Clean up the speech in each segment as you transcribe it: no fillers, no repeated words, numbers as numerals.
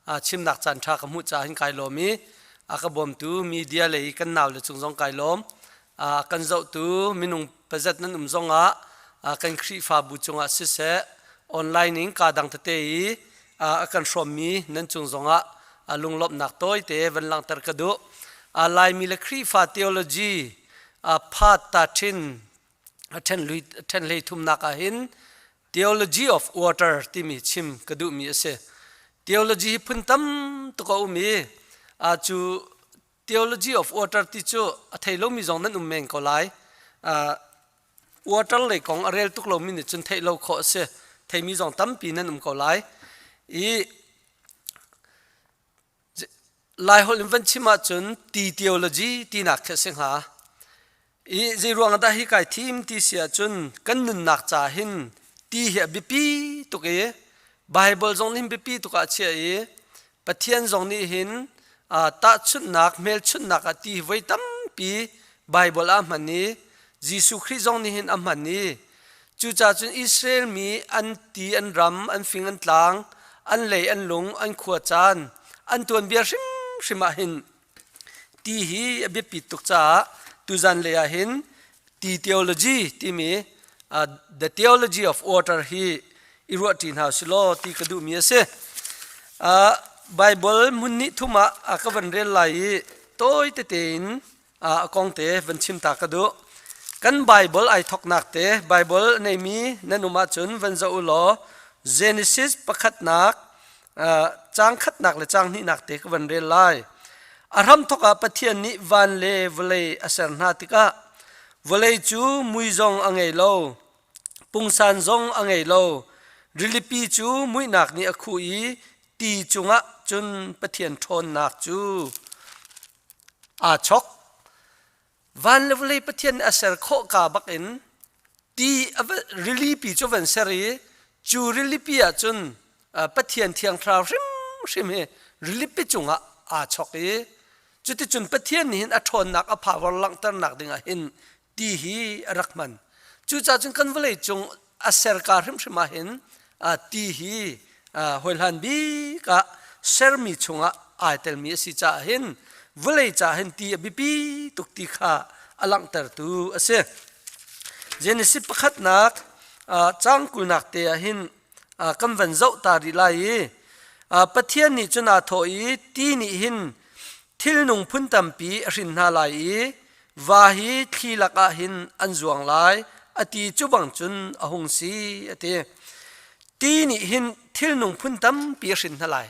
Chimnak caan ṭha ka hmuh caah hin kai lawm i a ka bawmtu media lei kan nau le cung zong kai lawm. Kan zohtu minung pazat nan um zongah kan Khrihfabu cungah siseh online in kaa dang tete i a kan hrawmmi nan cung zongah lunglawmhnak tawite van langhter ka duh. Laimi le Khrihfa theology phat ta ṭhin ṭhen hlei thumnak ah hin Theology of Water timi chim ka duhmi a si. Theology hi phun tam tuk a um i cu theology of water ti cu a thei lomi zong nan um men ko lai. Water lei kong a rel tuk lomi nih cun theih lo khawh a si. Theimi zong tampi nan um ko lai. I Laiholh in van chim ahcun ti theology tinak khi a si hnga. I zeiruang dah hi kai thim ti si ahcun kan nunnak ca hin ti hi a biapi tuk i Bible zong nih biapi tuk ah a chiah i Pathian zong nih hin tahchunhnak hmelchunhnak ah ti hi voi tampi Bible ah a hman i Jesuh Khrih zong nih hin a hman i cucaah cun Israel mi an ti an ram an fing an tlang an lei an lung an khua caan an tuanbia hrimhrim ah hin Ti hi a biapit tuk caah tuzan lei ah hin ti theology timi the theology of water hi i ruahṭi hna usilaw ti ka duhmi a si. Bible hmun nih thum ah a ka van rel lai i tawi tete in a kong te van chim ta ka duh. Kan Bible ai thawknak te Bible neimi nan um ahcun van zoh u law Genesis pakhatnak Caang khatnak le caang hnihnak te ka van rel lai. A hramthawk ah Pathian nih van le vawlei a ser hna tikah vawlei cu mui zong a ngei lo, pungsan zong a ngei lo. Rilipi cu muihnak nih a khuh i ti cungah cun Pathian ṭhawnnak cu aa chok. Van le vawlei Pathian nih a ser khawh ka bakin ti rilipi cu van ser i cu rilipi ah cun Pathian thiang thlarau hrimhrim hi rilipi cungah aa chok i cuticun Pathian nih hin a ṭhawnnak a power langhternak dingah hin ti hi a rak hman. Cucaah cun kan vawlei cung a serka hrimhrim ah hin ti hi hawihlan bik ah sermi chungah ai telmi a si caah hin vawlei caah hin ti a biapi tuk ti kha a langhtertu a si. Genesis pakhatnak caang kulnak te ah hin kan van zoh ta rih lai i Pathian nih cun aa thawh i ti nih hin thilnung phun tampi a hrin hna lai i Va hi thli lakah hin an zuang lai, a ti cu bang cun a hung si, a ti. Ti nih hin thilnung phun tampi a hrin hna lai.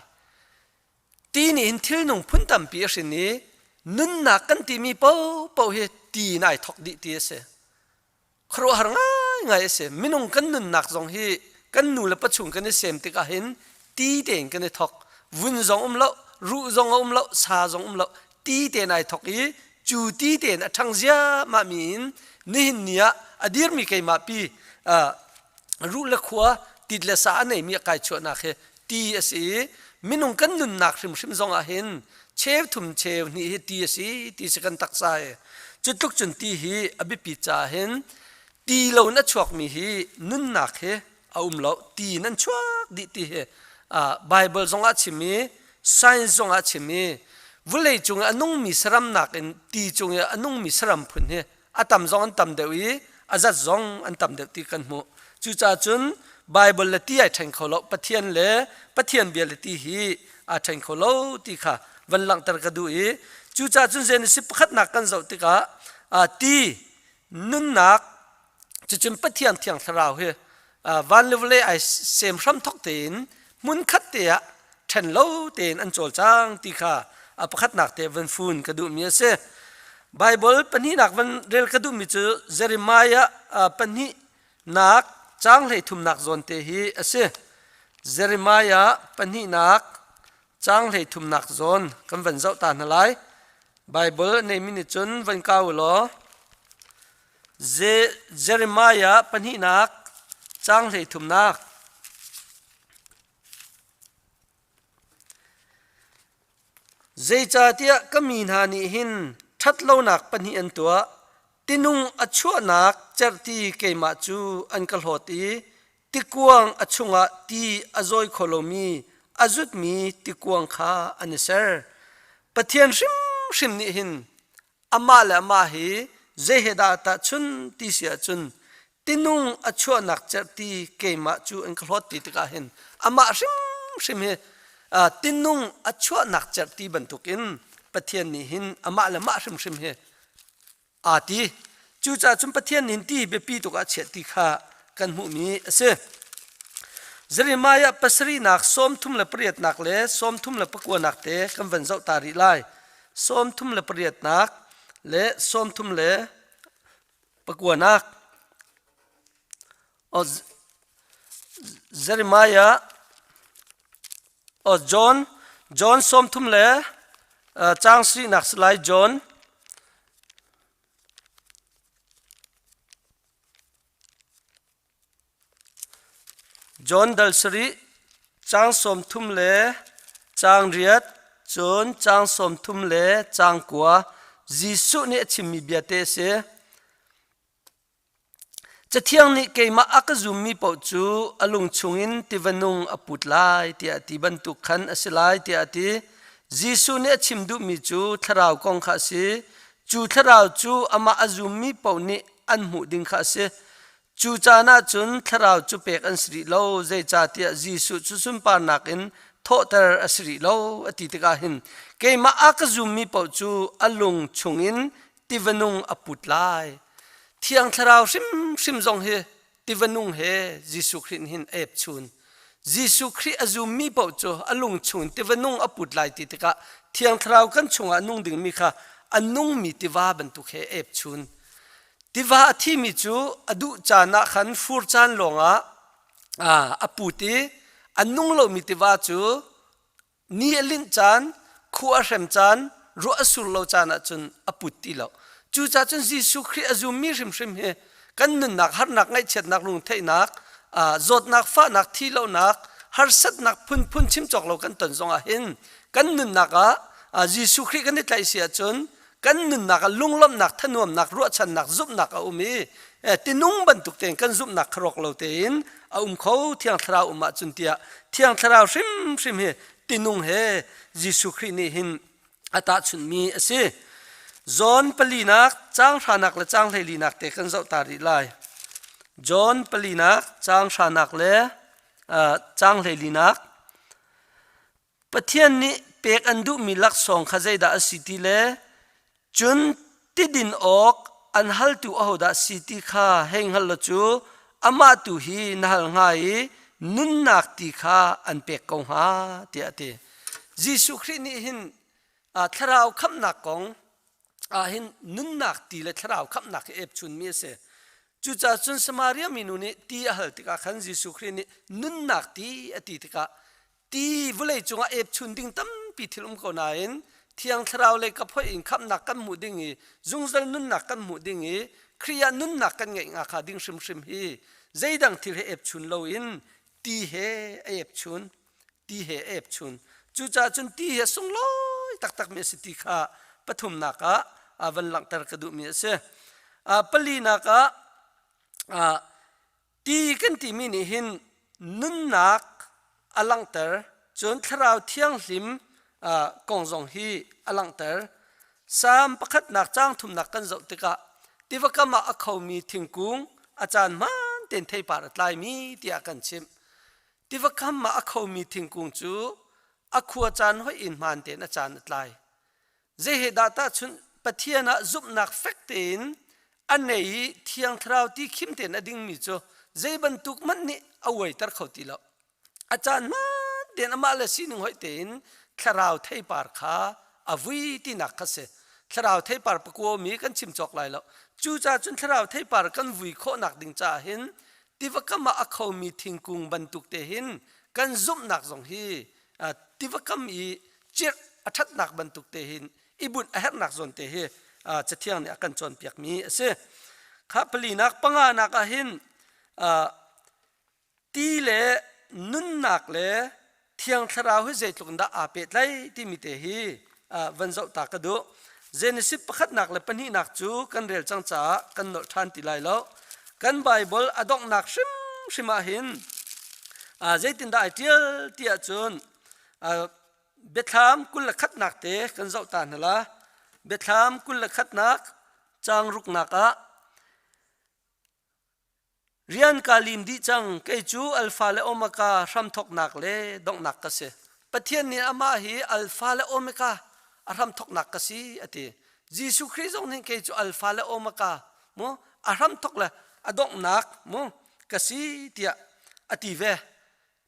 Ti nih hin thilnung phun tampi a hrin i nunnak kan timi paohpaoh hi ti in ai thawk dih ti a si. Khuaruahhar ngaingai a si. Minung kan nunnak zong hi kan nu le pa chung kan i sem tikah hin ti tein kan i thawk. Vun zong um lo, ruh zong a um lo, sa zong um lo, ti tein ai thawk i cu ti tein a ṭhang ziahmah mi in nihin ni ah a dirmi keimah pi ruh le khua tit le sa a neimi a kai chuahnak hi ti a si i minung kan nunnak hrimhrim zong ah hin cheu thum cheu hnih hi ti a si ti si kan taksa hi cu tluk cun ti hi a biapi caah hin ti lo in a chuakmi hi nunnak hi a um lo ti in an chuak dih ti hi Bible zong ah chim i science zong ah chim i vulei cung i a nungmi saram nakin ti cung i a nungmi saram phun hi a tam zong an tam deuh i a zat zong an tam deuh ti kan hmuh. Cucaah cun Bible le ti ai ṭhen kho lo Pathian le Pathian bia le ti hi aa ṭhen kho lo ti kha van langhter ka duh i cucaah cun Genesis pakhatnak kan zoh tikah ti nunnak cucun Pathian thiang thlarau hi van le vawlei ai sem hram thok tein hmun khat te ah ṭhen lo tein an cawlcang ti kha a pakhatnak te van fun ka duhmi a si. Bible pahnihnak van rel ka duhmi cu Jeremiah pahnihnak caang hleithumnak zawn te hi a si. Jeremiah pahnihnak caang hleithumnak zawn kan van zoh ta hna lai. Bible neimi nih cun van kau law Jeremiah pahnihnak caang hleithumnak. Zeicahtiah ka mi hna nih hin ṭhatlonak pahnih an tuah, tinung a chuahnak cerhti keimah cu an ka hlawt i tikuang a chungah ti a zawi kho lomi a zutmi tikuang kha an i ser. Pathian hrimhrim nih hin amah le amah hi zei he dah tahchun ti si ahcun tinung a chuahnak cerhti keimah cu an ka hlawt ti tikah hin amah hrimhrim hi tinung a chuahnak cerhti bantukin Pathian nih hin amah le mah hrimhrim hi aa ti. Cucaah cun Pathian nih ti biapi tuk ah chiah ti kha kan hmuhmi a si. Jeremiah pasarihnak 38nak le 39nak te kan van zoh ta rih lai. 38nak le 39nak. Jeremiah John John 30 le caang sarihnak si lai John John dal sarih caang 30 le caang riat cun caang 30 le caang kua Jesuh nih a chimmi bia te a si. Cathiang nih keimah a ka zummi paoh cu a lung chungin tiva nung a put lai tiah a ti bantuk khan a si lai tiah a ti. Jesuh nih a chim duhmi cu thlarau kong kha a si. Cu thlarau cu amah a zummi paoh nih an hmuh ding kha a si. Cu caan ah cun thlarau cu pek an si rih lo, zeicahtiah Jesuh cu sunparnak in thawhter a si rih lo a ti tikah hin keimah a ka zummi paoh cu a lung chungin tiva nung a put lai. Thiang Thlarau hrimhrim zong hi tiva nung he Jesuh Khrih nih hin a epchun. Jesuh Khrih a zummi paoh cu a lung chung tiva nung a put lai ti tikah Thiang Thlarau kan chungah nung dingmi kha a nungmi tiva bantuk he a epchun. Tiva a thimi cu a duh caan ah khan fur caan lawngah a put i a nung lomi tiva cu Ni a linh caan, khua a hrem caan, ruah a sur lo caan ahcun a put ti lo. Cucaah cun Jesuh Khrih a zummi hrimhrim hi kan nunnak harnak ngaihchiatnak lungtheihnak, zawtnak fahnak thi lonak, harsatnak phunphun chim cawk lo kan ton zongah hin kan nunnak ah Jesuh Khrih kan i tlaih si ahcun kan nunnak ah lunglawmhnak thanuamnak ruahchannak zumhnak a um i tinung bantuk tein kan zumhnak kha rawk lo tein a um kho thiang thlarau um ahcun tiah thiang thlarau hrimhrim hi tinung he Jesuh Khrih nih hin a tahchunhmi a si John palinak caang hranak le caang hleilinak te kan zoh ta rih lai John palinak caang hranak le caang hleilinak Pathian nih pek an duhmi laksawng kha zeidah a si ti le cun tidin awk an haltu ahodah si ti kha hei hngal law cu amah tu hi na hal hnga i nunnak ti kha an pek ko hnga tiah a ti. Jesuh Khrih nih hin thlarau khamhnak kong ah hin nunnak ti le thlarau khamhnak hi epchunmi a si. Cucaah cun Samaria minu nih ti a hal tikah khan Jesuh Khrih nih nunnak ti a ti tikah ti vawlei cungah epchun ding tampi thil um ko nain thiang thlarau le ka phoih in khamhnak kan hmuh ding i zungzal nunnak kan hmuh ding i Khrih ah nunnak kan ngeih nga kha ding hrimhrim hi zeidang thil he epchun loin ti he a epchun ti he a epchun cucaah cun ti hi a sunglawi taktakmi a si ti kha pathumnak ah van langhter ka duhmi a si palinak ah Ti kan timi nih hin nunnak a langhter, cun Thlarau Thianghlim kong zong hi a langhter. Salm pakhatnak caang thumnak kan zoh tikah tiva kam ah a khomi thingkung a caan hmaan tein theipar a tlaimi tiah kan chimh. Tiva kam ah a khomi thingkung cu a khua caan hoih in hmaan tein a caan a tlai. Zei he dah tahchunh Pathian ah zumhnak fek tein a nei i Thiang Thlarau ti khim tein a dingmi cu zei bantuk hmanh nih a uaiter kho ti lo. A caan hmaan tein amah le sining hoih tein Thlarau theipar kha a vui tinak kha si. Thlarau theipar pakua mi kan chim cawk lai lo. Cucaah cun Thlarau theipar kan vui khawhnak ding caah hin tiva kam ah a khomi thingkung bantuk te hin kan zumhnak zong hi tiva kam i cirh a ṭhatnak bantuk te hin i bunh a herhnak zawn te hi Cathiang nih a kan cawnpiakmi a si. Kha palinak panganak ah hin ti le nunnak le Thiang Thlarau hi zeitluk in dah aa pehtlaih timi te hi van zoh ta ka duh. Genesis pakhatnak le pahnihnak cu kan rel cang caah kan nolh ṭhan ti lai lo. Kan Baibal a donghnak hrimhrim ah hin zeitindah ai ṭial ti ahcun. Biathlam 21nak te kan zoh ta hna la. Biathlam 21nak caang ruknak ah Rian kaa lim dih cang, kei cu Alfa le Omega hramthawknak le donghnak ka si. Pathian nih amah hi Alfa le Omega a hramthawknak ka si a ti. Jesuh Khrih zong nih kei cu Alfa le Omega mu a hramthawk le a donghnak mu ka si tiah a ti ve.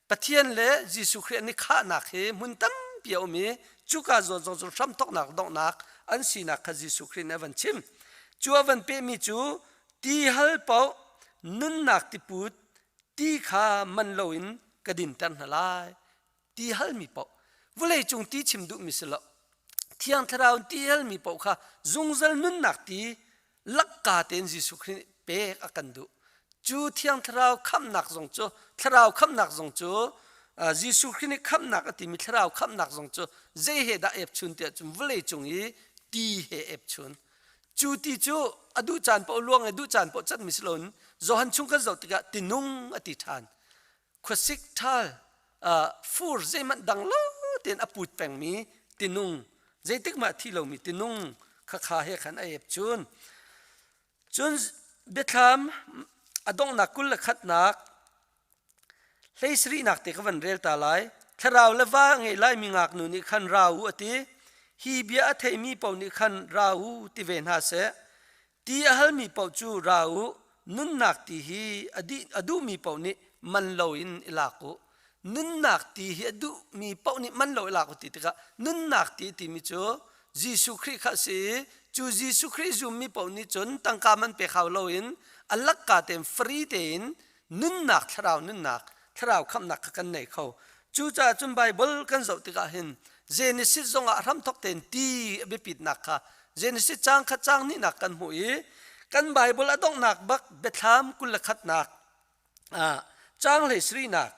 Pathian le Jesuh Khrih an i khahnak hi hmun tampi a um i cuka zawn zong cu hramthawknak donghnak an sinak kha Jesuh Khrih nih a van chim. Cu a van pehmi cu ti hal paoh nunnak tiput ti kha man loin ka dinter hna lai. Ti halmi paoh vawlei cung ti chim duhmi si lo. Thiang Thlarau in ti halmi paoh kha zungzal nunnak ti lakka tein Jesuh Khrih nih pek a kan duh. Cu Thiang Thlarau khamhnak zong cu Thlarau khamhnak zong cu Jesuh Khrih nih khamhnak a timi Thlarau khamhnak zong cu zei he dah epchun tiah cun vawlei cung i ti he epchun. Cu ti cu a duh caan paoh luang i duh caan paoh catmi si loin Johan chung kan zoh tikah tinung a ti ṭhan. Khuasik ṭhal fur zeihmanh dang lo tein a put pengmi tinung zeitik mah thi lomi tinung khakha he khan a ep cun cun biathlam a donghnak 21nak 17nak te ka van rel ta lai thlarau le va ngei lai mi ngaknu nih khan ra u a ti hi bia a theimi paoh nih khan ra u ti ve hna seh Ti a halmi paoh cu ra u, nunnak ti hi a, dih, a duhmi paoh nih man loin i lak u. Nunnak ti hi a duhmi paoh nih man lo i lak u ti tikah nunnak ti timi cu Jesuh Khrih kha a si i cu Jesuh Khrih zummi paoh nih cun tangka man pek hau loin a lakka tein free tein nunnak thlarau nunnak thlarau khamhnak kha kan nei kho. Cucaah cun Baibal kan zoh tikah hin Genesis zongah hramthok tein ti a biapitnak kha Genesis caang khat caang hnihnak kan hmuh i kan Baibal a donghnak bak biathlam 21nak caang hlei sarihnak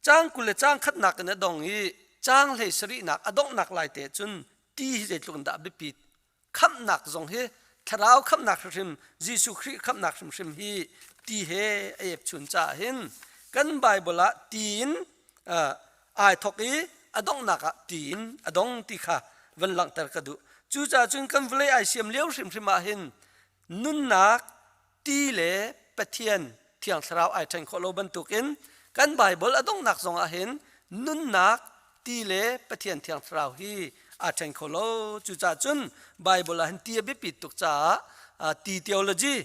caang 20 le caang khatnak in a dong i caang hlei sarihnak a donghnak lai te cun ti hi zeitluk in dah biapit khamhnak zong hi thlarau khamhnak hrimhrim Jesuh Khrih khamhnak hrimhrim hi ti he a epchun caah hin kan Bible ah ti in ai thok i a donghnak ah ti in a dong ti kha van langhter ka duh. Cucaah cun kan vawlei ai siam lio hrimhrim ah hin nunnak ti le Pathian Thiang Thlarau ai ṭhen khawh lo bantukin kan Baibal a donghnak zong ah hin nunnak ti le Pathian Thiang Thlarau hi aa ṭhen kho lo. Cucaah cun Baibal ah hin ti a biapit tuk caah ti theology,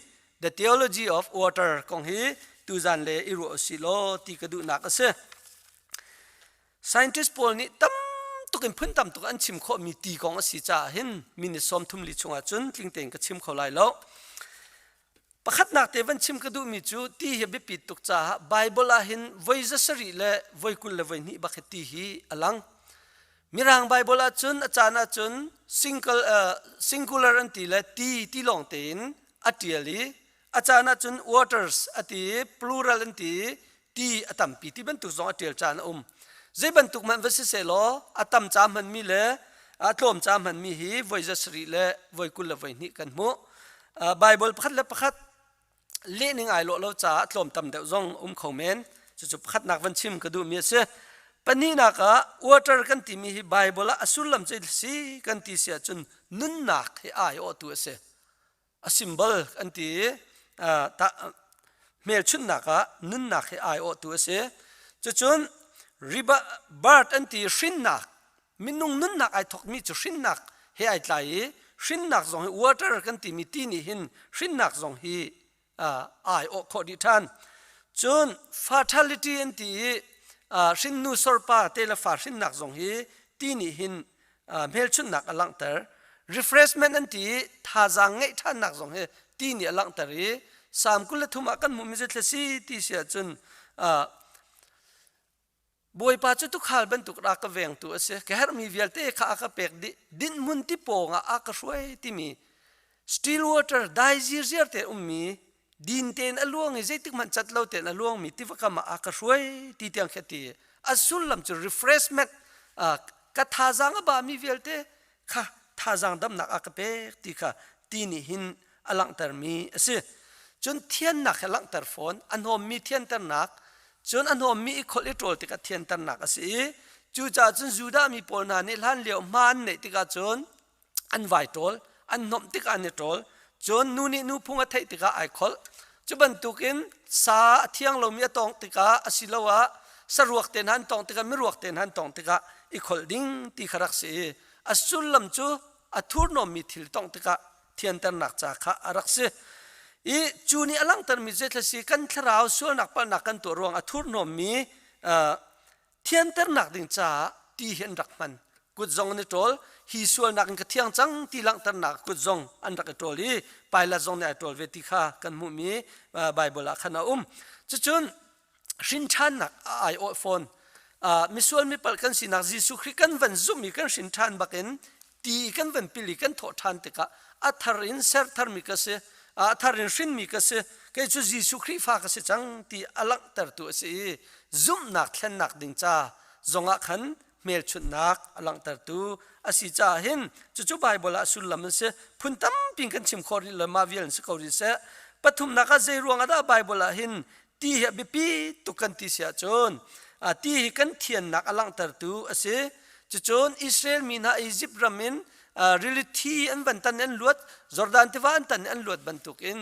the theology of water kong hi tuzan le i ruah usih law ti ka duhnak a si. Scientist pawl nih tam tuk in phun tam tuk an chim khawhmi ti kong a si caah hin minute 34 chungah cun tling tein ka chim kho lai lo. Pakhatnak te van chim ka duhmi cu ti hi biapit tuk caah Bible ah hin voi 7 le voi 22 bak hi ti hi a lang. Mirang Bible ah cun a caan ah cun single, uh, singular an ti le ti ti lawng tein a tial i a caan ah cun waters a ti i plural an ti i ti a tampi ti bantuk zong a ṭial caan a um. Zei bantuk hmanh va si sehlaw a tam ca hmanmi le a tlawm ca hmanmi hi voi 7 le voi 22 kan hmuh. Bible pakhat le pakhat lehning ai lawh lo caah tlawm tam deuh zong um kho men. Cucu pakhatnak van chim ka duhmi a si. Pahnihnak ah water kan timi hi Bible ah a sullam cu si kan ti si ahcun nunnak hi ai awhtu a si. A symbol an ti i hmelchunhnak ah nunnak hi aiawhtu a si. Cucun birth an ti hrinnak minung nunnak ai thawkmi cu hrinnak he ai tlai i hrinnak zong hi water kan timi ti nih hin hrinnak zong hi ai awh khawh dih ṭhan. Cun fertility an ti i hrinnu sorpa te le fa hrinnak zong hi ti nih hin hmelchunhnak a langhter. Refreshment an ti i thazaang ngeih ṭhannak zong hi ti nih a langhter i Salm 23 ah kan hmuhmi cu thlasi ti si ahcun Bawipa cu tuukhal bantuk a ka vengtu a si. Ka herhmi vialte kha a ka pek dih. Dinhmun ti pawng ah a ka hruai timi still water dai zirziar te ummi din tein a luang i zeitik hmanh cat lo tein a luangmi tiva kam ah a ka hruai ti tiang khi ti. A sullam cu refreshment ka thazaang a bami vialte kha thazaang damnak a ka pek ti kha ti nih hin a langhtermi a si. Cun thiannak he langhter fawn, a hnawmmi thianternak, cun a hnawmmi i kholh i ṭawl tikah thianternak a si i. Cucaah cun Judah mi pawl hna nih hlan lio hma an neih tikah cun an vai ṭawl, an hnomh tikah an i ṭawl. Cun nu nih nu phung a theih tikah ai kholh. Cu bantukin sa a thiang lomi a tawngh tikah asiloah saruak te hna an tawngh tikah miruak te hna an tawngh tikah i kholh ding ti kha rak si i a sullam cu a thurhnawmmi thil tawngh tikah thianternak ca kha a rak si. I cu nih a langhtermi cu si kan thlarau sualnak palhnak kan tuah ruang a thurhnawmmi thianternak ding caah ti hi an rak hman. Kut zong an i ṭawl, hi sualnak in ka thiang cang ti langhternak kut zong an rak i ṭawl i Pilat zong nih ai ṭawl ve ti kha kan hmuhmi Baibal ah khan a um. Cucun hrinṭhannak a aiawh fawn. Misual mipalh kan sinak Jesuh Khrih kan van zumh i kan hrin ṭhan bakin ti kan van pil i kan thawh ṭhan tikah a thar in ser tharmi ka si, a thar in hrinmi ka si, kei cu Jesuh Khrihfa ka si cang ti a langhtertu a si i zumhnak thlennak ding ca zongah khan hmelchunhnak a langhtertu a si caah hin cucu Baibal ah sullam an si. Phun tampi kan chim khawh rih lo mah vial in si ko rih seh. Pathumnak ah zei ruang ah dah Baibal ah hin ti hi a biapi tuk kan ti si ahcun ti hi kan thiannak a langhtertu a si. Cucun Israel mi hna Egypt ram in rili thi an van tan an luat, Jordan tiva an tan an luat bantukin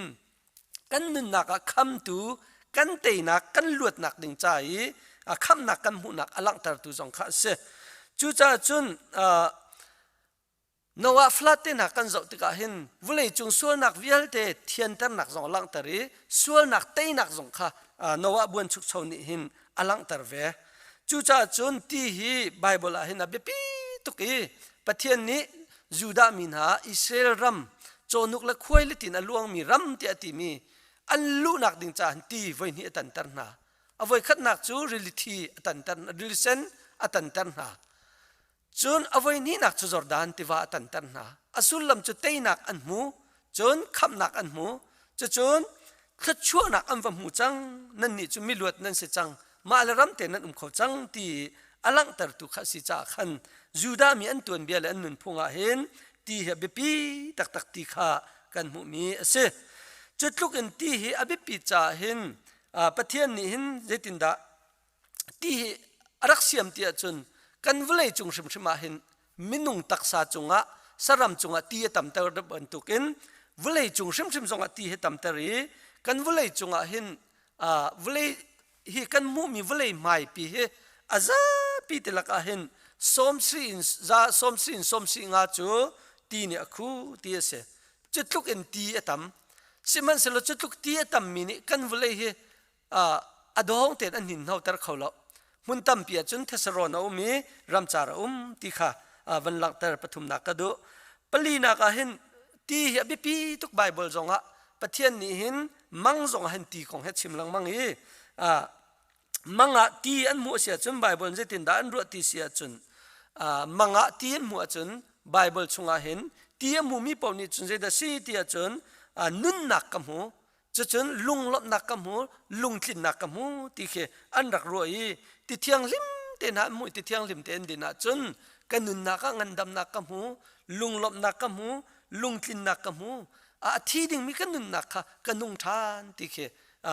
kan nunnak ah khamtu kan teinak kan luatnak ding ca i khamnak kan hmuhnak a langhtertu zong kha a si. Cucaah cun Noah flood te hna kan zoh tikah hin vawleicung sualnak vialte thianternak zong a langhter i sualnak teinak zong kha Noah buanchukcho nih hin a langhter ve. Cucaah cun ti hi Baibal ah hin a biapi tuk i Pathian nih Judah mi hna Israel ram cawhnuk le khuai le tin a luangmi ram tiah a timi an luhnak ding caah ti voihnih a tanter hna. A voikhatnak cu rili thi a tanter rili sen a tanter hna. Cun a voihnihnak cu Jordan tiva a tanter hna. A sullam cu teinak an hmu, cun khamhnak an hmu. Cucun thluachuahnak an va hmu cang, nannih cu miluat nan si cang, mah le ram te nan um kho cang ti a langhtertu kha a si caah khan Judah mi an tuanbia le an nunphung ah hin ti hi a biapi taktak ti kha kan hmuhmi a si. Cu tluk in ti hi a biapit caah hin Pathian nih hin zeitindah ti hi a rak siam ti ahcun kan vawlei cung hrimhrim ah hin minung taksa cungah saram cungah ti a tamter bantukin vawlei cung hrimhrim zongah ti hi tamter i kan vawlei cungah hin vawlei hi kan hmuhmi vawlei hmaipi hi a zapi ti lakah hin sawmsri in za sawmsri in sawmsri nga cu ti nih a khu ti a si. Cu tluk in ti a tam. Sihmanhsehlaw cu tluk ti a tammi nih kan vawlei hi a dawng tein an hninhnoter kho lo. Hmun tampi ah cun thesarawn a um i ramcar a um ti kha van langhter pathumnak ka duh. Palinak ah hin ti hi a biapi tuk Baibal zongah Pathian nih hin mang zongah hin ti kong he chim lengmang i mang ah ti an hmuh a si ahcun Baibal in zeitindah an ruah ti si ahcun mang ah ti an hmuh ahcun Baibal chungah hin ti a hmumi paoh nih cun zeidah si ti ahcun nunnak ka hmu Cucun lunglawmhnak ka hmu, lungtlinnak ka hmu ti khi an rak ruah i ti thianghlim te hna an hmuh i ti thianghlim te an din ahcun ka nunnak ah ngandamnak ka hmu, lunglawmhnak ka hmu, lungtlinnak ka hmu, a thi dingmi ka nunnak kha ka nung ṭhan ti khi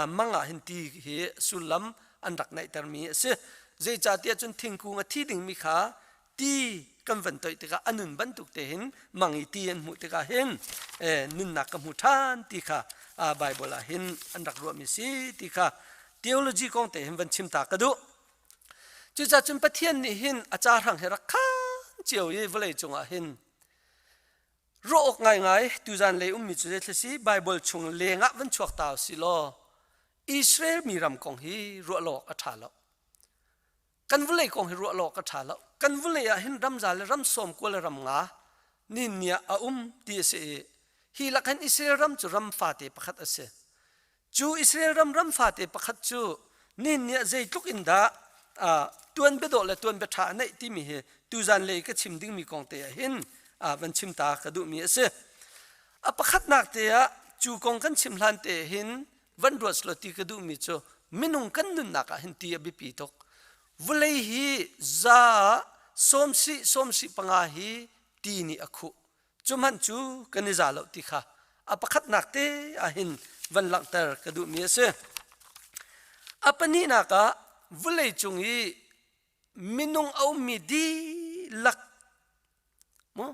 mang ah hin ti hi sullam an rak naihtermi a si. Zeicahtiah cun thingkung a thi dingmi kha ti kan van toih tikah a nun bantuk te hin mang i ti an hmuh tikah hin nunnak ka hmu ṭhan ti kha Bible ah hin an rak ruahmi si ti kha theology kong te hin van chim ta ka duh. Cucaah cun Pathian nih hin a ca hrang hi rak khan cio i vawlei cungah hin ruah awk ngaingai tuzan lei ummi cu zei si Bible chung lengah van chuak ta si law Israel mi ram kong hi ruah lo awk a ṭha lo. Kan vawlei kong hi ruah lo ka ṭha lo. Kan vawlei ah hin ramza le ram sawm kua le ram nga ni nia a um ti a si i hi lak hin Israel ram cu ram fate pakhat a si. Cu Israel ram ram fate pakhat cu ni nia zeitluk in dah tuan biadawh le tuan bia ṭha a neih timi hi tuzan lei ka chim dingmi kong te ah hin van chim ta ka duhmi a si. A pakhatnak te ah cu kong kan chim hlan te hin van ruat selaw ti ka duhmi cu minung kan nunnak ah hin ti a biapi tuk. Vawlei hi za sawmsih sawmsih panga hi ti nih a khuh. Cu hmanh cu kan i za lo ti kha a pakhatnak te ah hin van langhter ka duhmi a si. A pahnihnak ah vawlei cung i Minung a ummi dihlak mu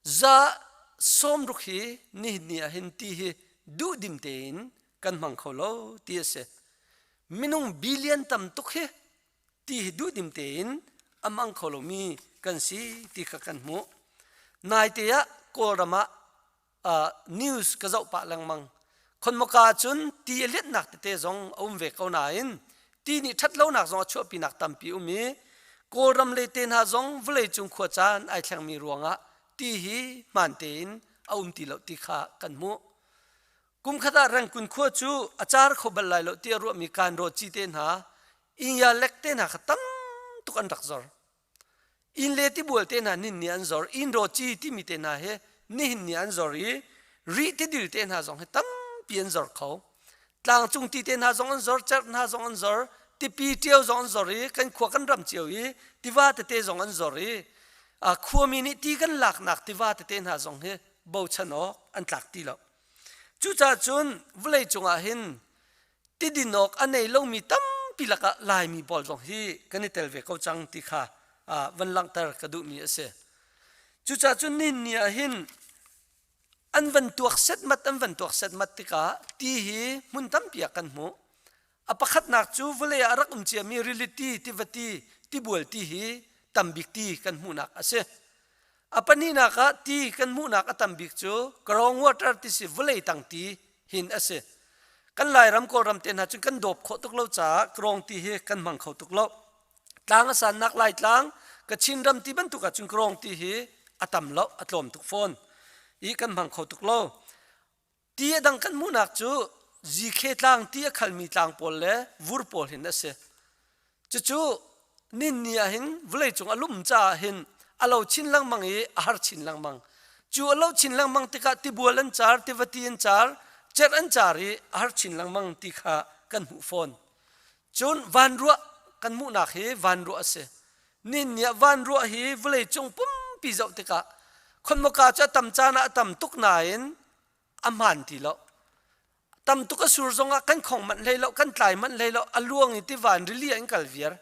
za 60 hi nihin ni ah hin ti hi duhdim tein kan hmang kho lo ti a si. Minung billion tam tuk hi ti hi duhdim tein a hmang kho lomi kan si ti kha kan hmuh. Naite ah Kawlram ah news ka zoh pah lengmang. Khonmawka cun ti a lianhnak tete zong a um ve ko nain ti nih ṭhatlonak zong a chuahpinak tampi um i Kawlram le te hna zong vawleicung khuacaan ai thlengmi ruangah ti hi hmaan tein a um ti lo ti kha kan hmuh. Kum khat ah Rengkun khua cu a car kho bal lai lo tiah ruahmi kanraw ci te hna, inya lek te hna kha tam tuk an rak zor. Inn le tibual te hna nin nih an zor, inn rawci timi te hna hi nihin ni an zor i rih tidil te hna zong hi tampi an zor kho. Tlangcung ti te hna zong an zor, cerh hna zong an zor, tipi ṭio zong an zor i kan khua kan ram cio i tiva tete zong an zor i khuami nih ti kan laknak tiva tete hna zong hi bochan awk an tlak ti lo. Cucaah cun vawlei cungah hin tidin awk a nei lomi tampi lakah Laimi pawl zong hi kan i tel ve ko cang ti kha van langhter ka duhmi a si. Cucaah cun nin ni ah hin an van tuak setmat an van tuak setmat tikah ti hi hmun tampi ah kan hmuh. A pakhatnak cu vawlei ah a rak um ciami rili ti, tiva ti, tibual ti hi tambik ti kan hmuhnak a si. A pahnihnak ah ti kan hmuhnak a tambik cu ground water ti si vawlei tang ti hin a si. Kan Lairam Kawlram te hna cun kan dawp khawh tuk lo caah krawng ti hi kan hmang kho tuk lo. Tlang a sannak Laitlang, Kachin ram ti bantuk ah cun krawng ti hi a tam lo, a tlawm tuk fawn i kan hmang kho tuk lo. Ti a dang kan hmuhnak cu Zikhe tlang ti a khalmi tlang pawl le vur pawl hin a si. Cucu ninni ah hin vawleicung a lum caah hin a lo chin lengmang i a har chin lengmang. Cu a lo chin lengmang tikah tibual an car, tivati an car, cerh an car i a har chin lengmang ti kha kan hmuh fawn. Cun vanruah kan hmuhnak hi vanruah a si. Ninni ah vanruah hi vawleicung pumpi zoh tikah khonmawka cu a tam caan ah a tam tuk nain a hmaan ti lo. Tam tuk a sur zongah kan khong manh hlei lo, kan tlai manh hlei lo, a luang i tiva in rili ah in kal viar.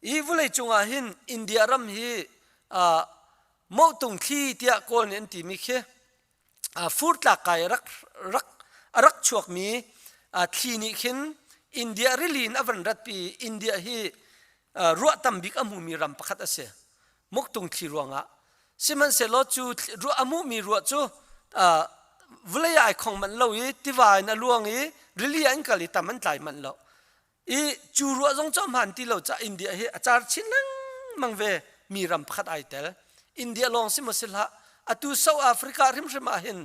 Hi vawlei cungah hin India ram hi uh, Motung thli tiah Kawl nih an timi khi uh, fur tlak kai rak rak a rak chuakmi uh, thli nih khin India rili in a van ratpi India hi uh, ruah tam bik a hmumi ram pakhat a si. Muktung thli ruangah Sihmanhsehlaw cu ruah a hmuhmi ruah cu vawlei ah ai khong manh lo i tiva in a luang i rili ah an kal i tam an tlai manh lo. I cu ruah zong cu a hmaan ti lo caah India hi a car chin lengmang ve mi ram pakhat ai tel. India lawng si maw si hlah atu South Africa hrimhrim ah hin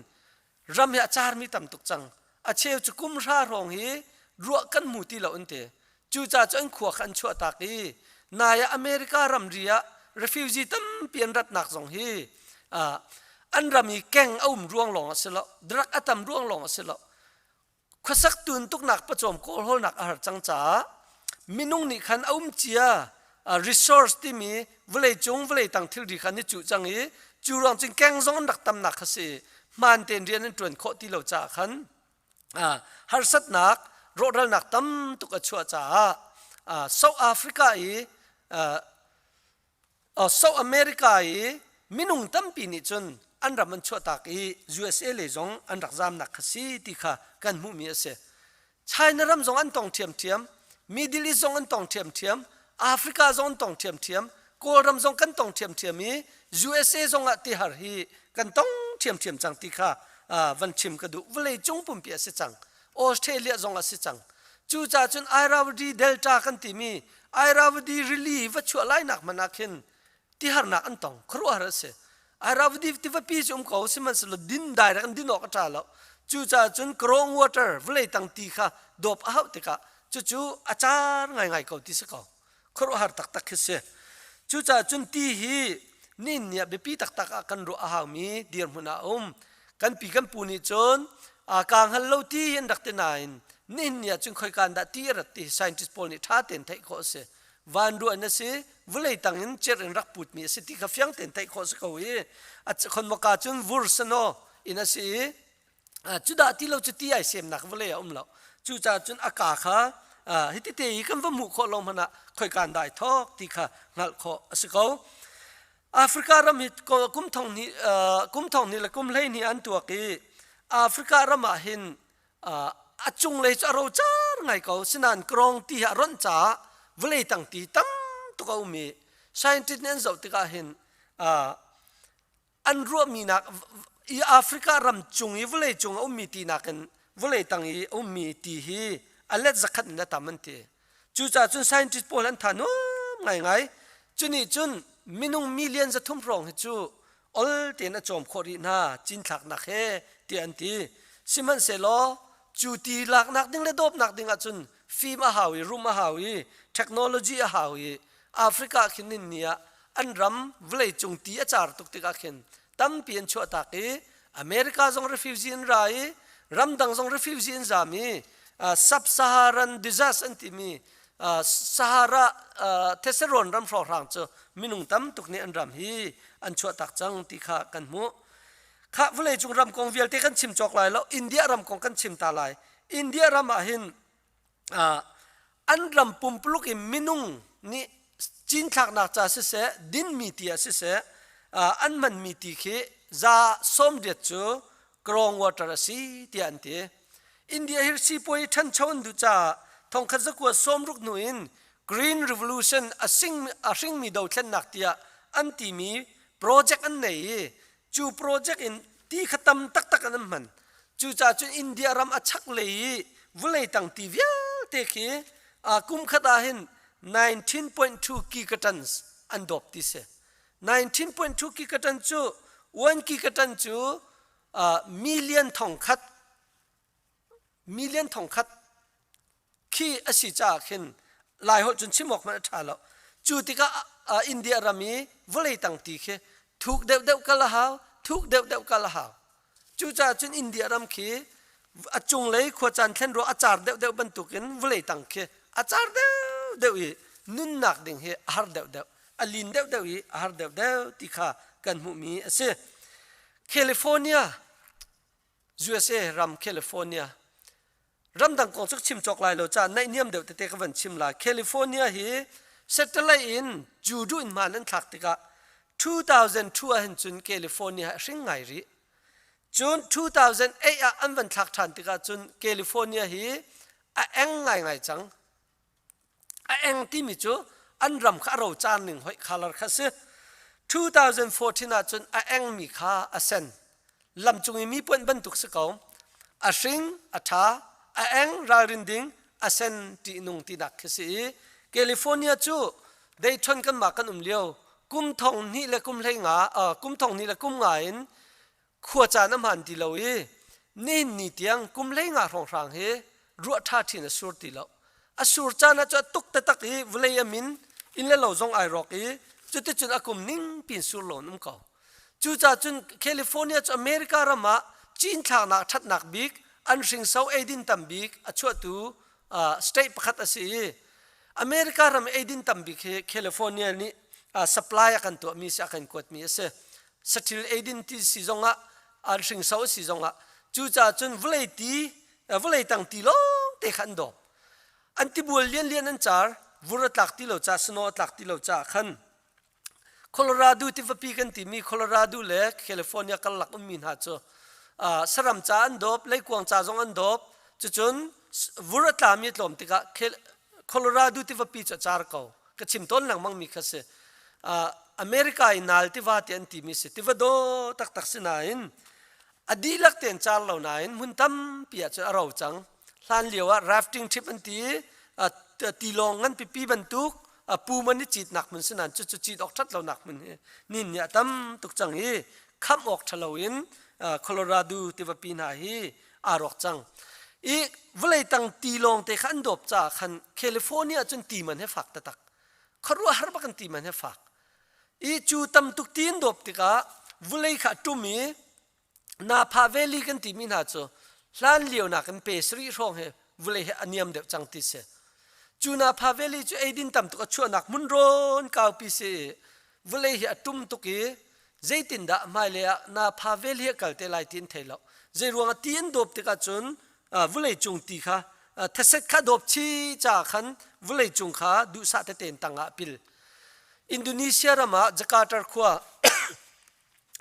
ram hi a carmi tam tuk cang. A cheu cu kum hra hrawng hi ruah kan hmu ti lo an ti. Cucaah cu an khua kha an chuahtak i nai ah America ramri ah refugee tampi an ratnak zong hi an ram i keng a um ruang lawng a si lo, drug a tam ruang lawng a si lo. Khuasak tun tuknak pawcawm kawlhawlnak a har cang caah minung nih khan a um cia resource timi vawleicung vawlei tang thilri kha an i cuh cang i cu ruang cun keng zong an rak tamnak kha si hmaan tein rian an ṭuan khawh ti lo caah khan harsatnak rawhralnak tam tuk a chuah caah South Africa i South America i minung tampi nih cun an ram an chuahtak i USA lei zong an rak zamnak kha si ti kha kan hmuhmi a si. China ram zong an tong ṭhiamṭhiam, Middle East zong an tong ṭhiamṭhiam, Africa zong an tong ṭhiamṭhiam, Kawlram zong kan tong ṭhiamṭhiam i USA zong ah tihar hi kan tong ṭhiamṭhiam cang ti kha van chim ka duh. Vawlei cung pumpi a si cang. Australia zong a si cang. Cucaah cun Irrawaddy Delta kan timi Irrawaddy rili va chuah lainak hmanh ah khin tiharnak an tong. Khuaruahhar a si. Irrawaddy tivapi cu um ko sihmanhsehlaw din direct in din awk a ṭha lo. Cucaah cun ground water vawlei tang ti kha dawp a hauh tikah cucu a car ngaingai ko ti si ko. Khuaruahhar taktak khi si. Cucaah cun ti hi nihin ni ah biapi taktak ah kan ruah a haumi dirhmun ah a um. Kan pi kan pu nih cun kaa hngal lo ti an rak ti nain nihin ni ah cun khoika in dah ti a rat ti scientist pawl nih ṭha tein theih khawh a si. Van ruah in a si, vawlei tang in cerh in rak putmi a si ti kha fiang tein theih khawh a si ko i a khonmawka cun vur sanaw in a si i cudah ti lo cu ti ai semnak vawlei a um lo. Cucaah cun a kaa kha Hiti te i kan va hmuh khawh lo hmanh ah khoikan dai thawk ti kha hngalh khawh a si ko. Africa ram hi kum thong hnih kum thong hnih le kum 12 an tuak i Africa ram ah hin a cunglei cu a rocar ngai ko sinain krawng ti hi a ronh caah vawlei tang ti tam tuk a um i scientist nih an zoh tikah hin an ruahmi nak i Africa ram cung i vawlei cung a ummi ti nakin vawlei tang i a ummi ti hi a let zakhat in a tam an ti. Cucaah cun scientist pawl an tha nuam ngaingai. Cunih cun minung million 300 hrawng hi cu ol tein a cawm khawh rih hna cinthlaknak he tiah an ti. Sihmanhsehlaw cu ti laknak ding le dawpnak ding ahcun fim a hau i rum a hau i technology a hau i Africa khin nin ni ah an ram vawleicung ti a car tuk tikah khin tampi an chuahtak i America zong refugee an ra i ramdang zong refugee an zam i sub-Saharan disaster an timi Sahara theserawn ram hrawnghrang cu minung tam tuk nih an ram hi an chuahtak cang ti kha kan hmuh. Khah vawleicung ram kong vialte kan chim cawk lai lo India ram kong kan chim ta lai. India ram ah hin an ram pumpuluk in minung nih cinthlaknak ca siseh dinmi ti ah siseh an hmanmi ti khi 80% cu ground water a si tiah an ti. India hi sipuai ṭhancho an duh caah 1960 hnu in Green Revolution a sing a hringmi dothlennak tiah an timi project an nei i cu project in ti kha tam taktak an hman. Cucaah cun India ram a chaklei i vawlei tang ti vialte khi kum khat ah hin 19.2 gigatons an dawp ti si. 19.2 gigaton cu 1 gigaton cu million thongkhat million thongkhat khi a si caah khin Laiholh cun chim awk hmanh a ṭha lo. Cu tikah India ram i vawlei tang ti khi thuk deuhdeuh kal a hau, thuk deuhdeuh kal a hau. Cucaah cun India ram khi a cunglei khuacaan thlen ruah a car deuhdeuh bantukin vawlei tang khi a car deuhdeuh i nunnak ding hi a har deuhdeuh, a lin deuhdeuh i a har deuhdeuh ti kha kan hmuhmi a si. California, USA ram California Ramdang kong cu chim cawk lai lo caah naihniam deuh tete ka van chim lai. California hi satellite in judu in hmaan an thlak tikah 2002 ah hin cun California a hring ngai rih. Cun 2008 ah an van thlak ṭhan tikah cun California hi a eng ngaingai cang. A eng timi cu an ram kha a rocar ning hoih color kha si. 2014 ah cun a engmi kha a sen. Lamcung i mi puanh bantuk si ko. A hring, a ṭha, a eng ralrin ding, a sen ṭihnung tinak khi si i California cu Dayton kanmah kan um lio kum thong hnih le kum hlei nga kum thong hnih le kum nga in khua caan a hmaan ti lo i nihin ni tiang kum 15 hrawnghrang hi ruah ṭha ṭhin a sur ti lo. A sur caan ah cu a tuk taktak i vawlei a min, inn le lo zong ai rawk i cuticun a kum ning pin sur lo in um ko. Cucaah cun California cu America ram ah cinthlaknak ṭhatnak bik, an hringso eidin tam bik a chuahtu state pakhat a si i America ram eidin tam bik hi California nih supply a kan tuahmi si a kan kuatmi a si. Saṭil eidin ti si zongah an hringso a si zongah cucaah cun vawlei ti vawlei tang ti lawng te kha an dawp. An tibual lianlian an car, vur a tlak ti lo ca, snow a tlak ti lo caah khan Colorado tivapi kan timi Colorado le California karlak ummi hna cu saram ca an dawp, leikuang ca zong an dawp. Cucun vur a tlami a tlawm tikah Colorado tivapi cu a car ko. Ka chim tawn lengmang mi kha si. America i nal tiva ti an timi si. Tiva daw taktak si nain a dihlak tein car lo nain hmun tampi ah cun a ro cang. Hlan lio ah rafting trip an ti i tilawng ngan pipi bantuk pum an i citnak hmun si nain cucu cit awk ṭhat lonak hmun hi nin nih a tam tuk cang i khamh awk ṭha loin Colorado tivapi hna hi aa rawk cang. I vawlei tang tilawng te kha an dawp caah khan California cun ti man he fak taktak. Khuaruahhar bak in ti man he fak. I cu tam tuk ti an dawp tikah vawlei kha a ṭum i Napa Valley kan timi hna cu hlan lio nakin pe sarih hrawng hi vawlei hi a niam deuh cang ti si. Cu Napa Valley cu eidin tam tuk a chuahnak hmun rawn kaupi si i vawlei hi a tum tuk i zeitindah hmailei ah Napa Valley a kal te lai ti an thei lo. Zei ruangah ti an dawp tikah cun vawlei cung ti kha Theset kha dawp chi ca khan vawlei cung kha duhsah tete in tangah pil. Indonesia ram ah Jakarta khua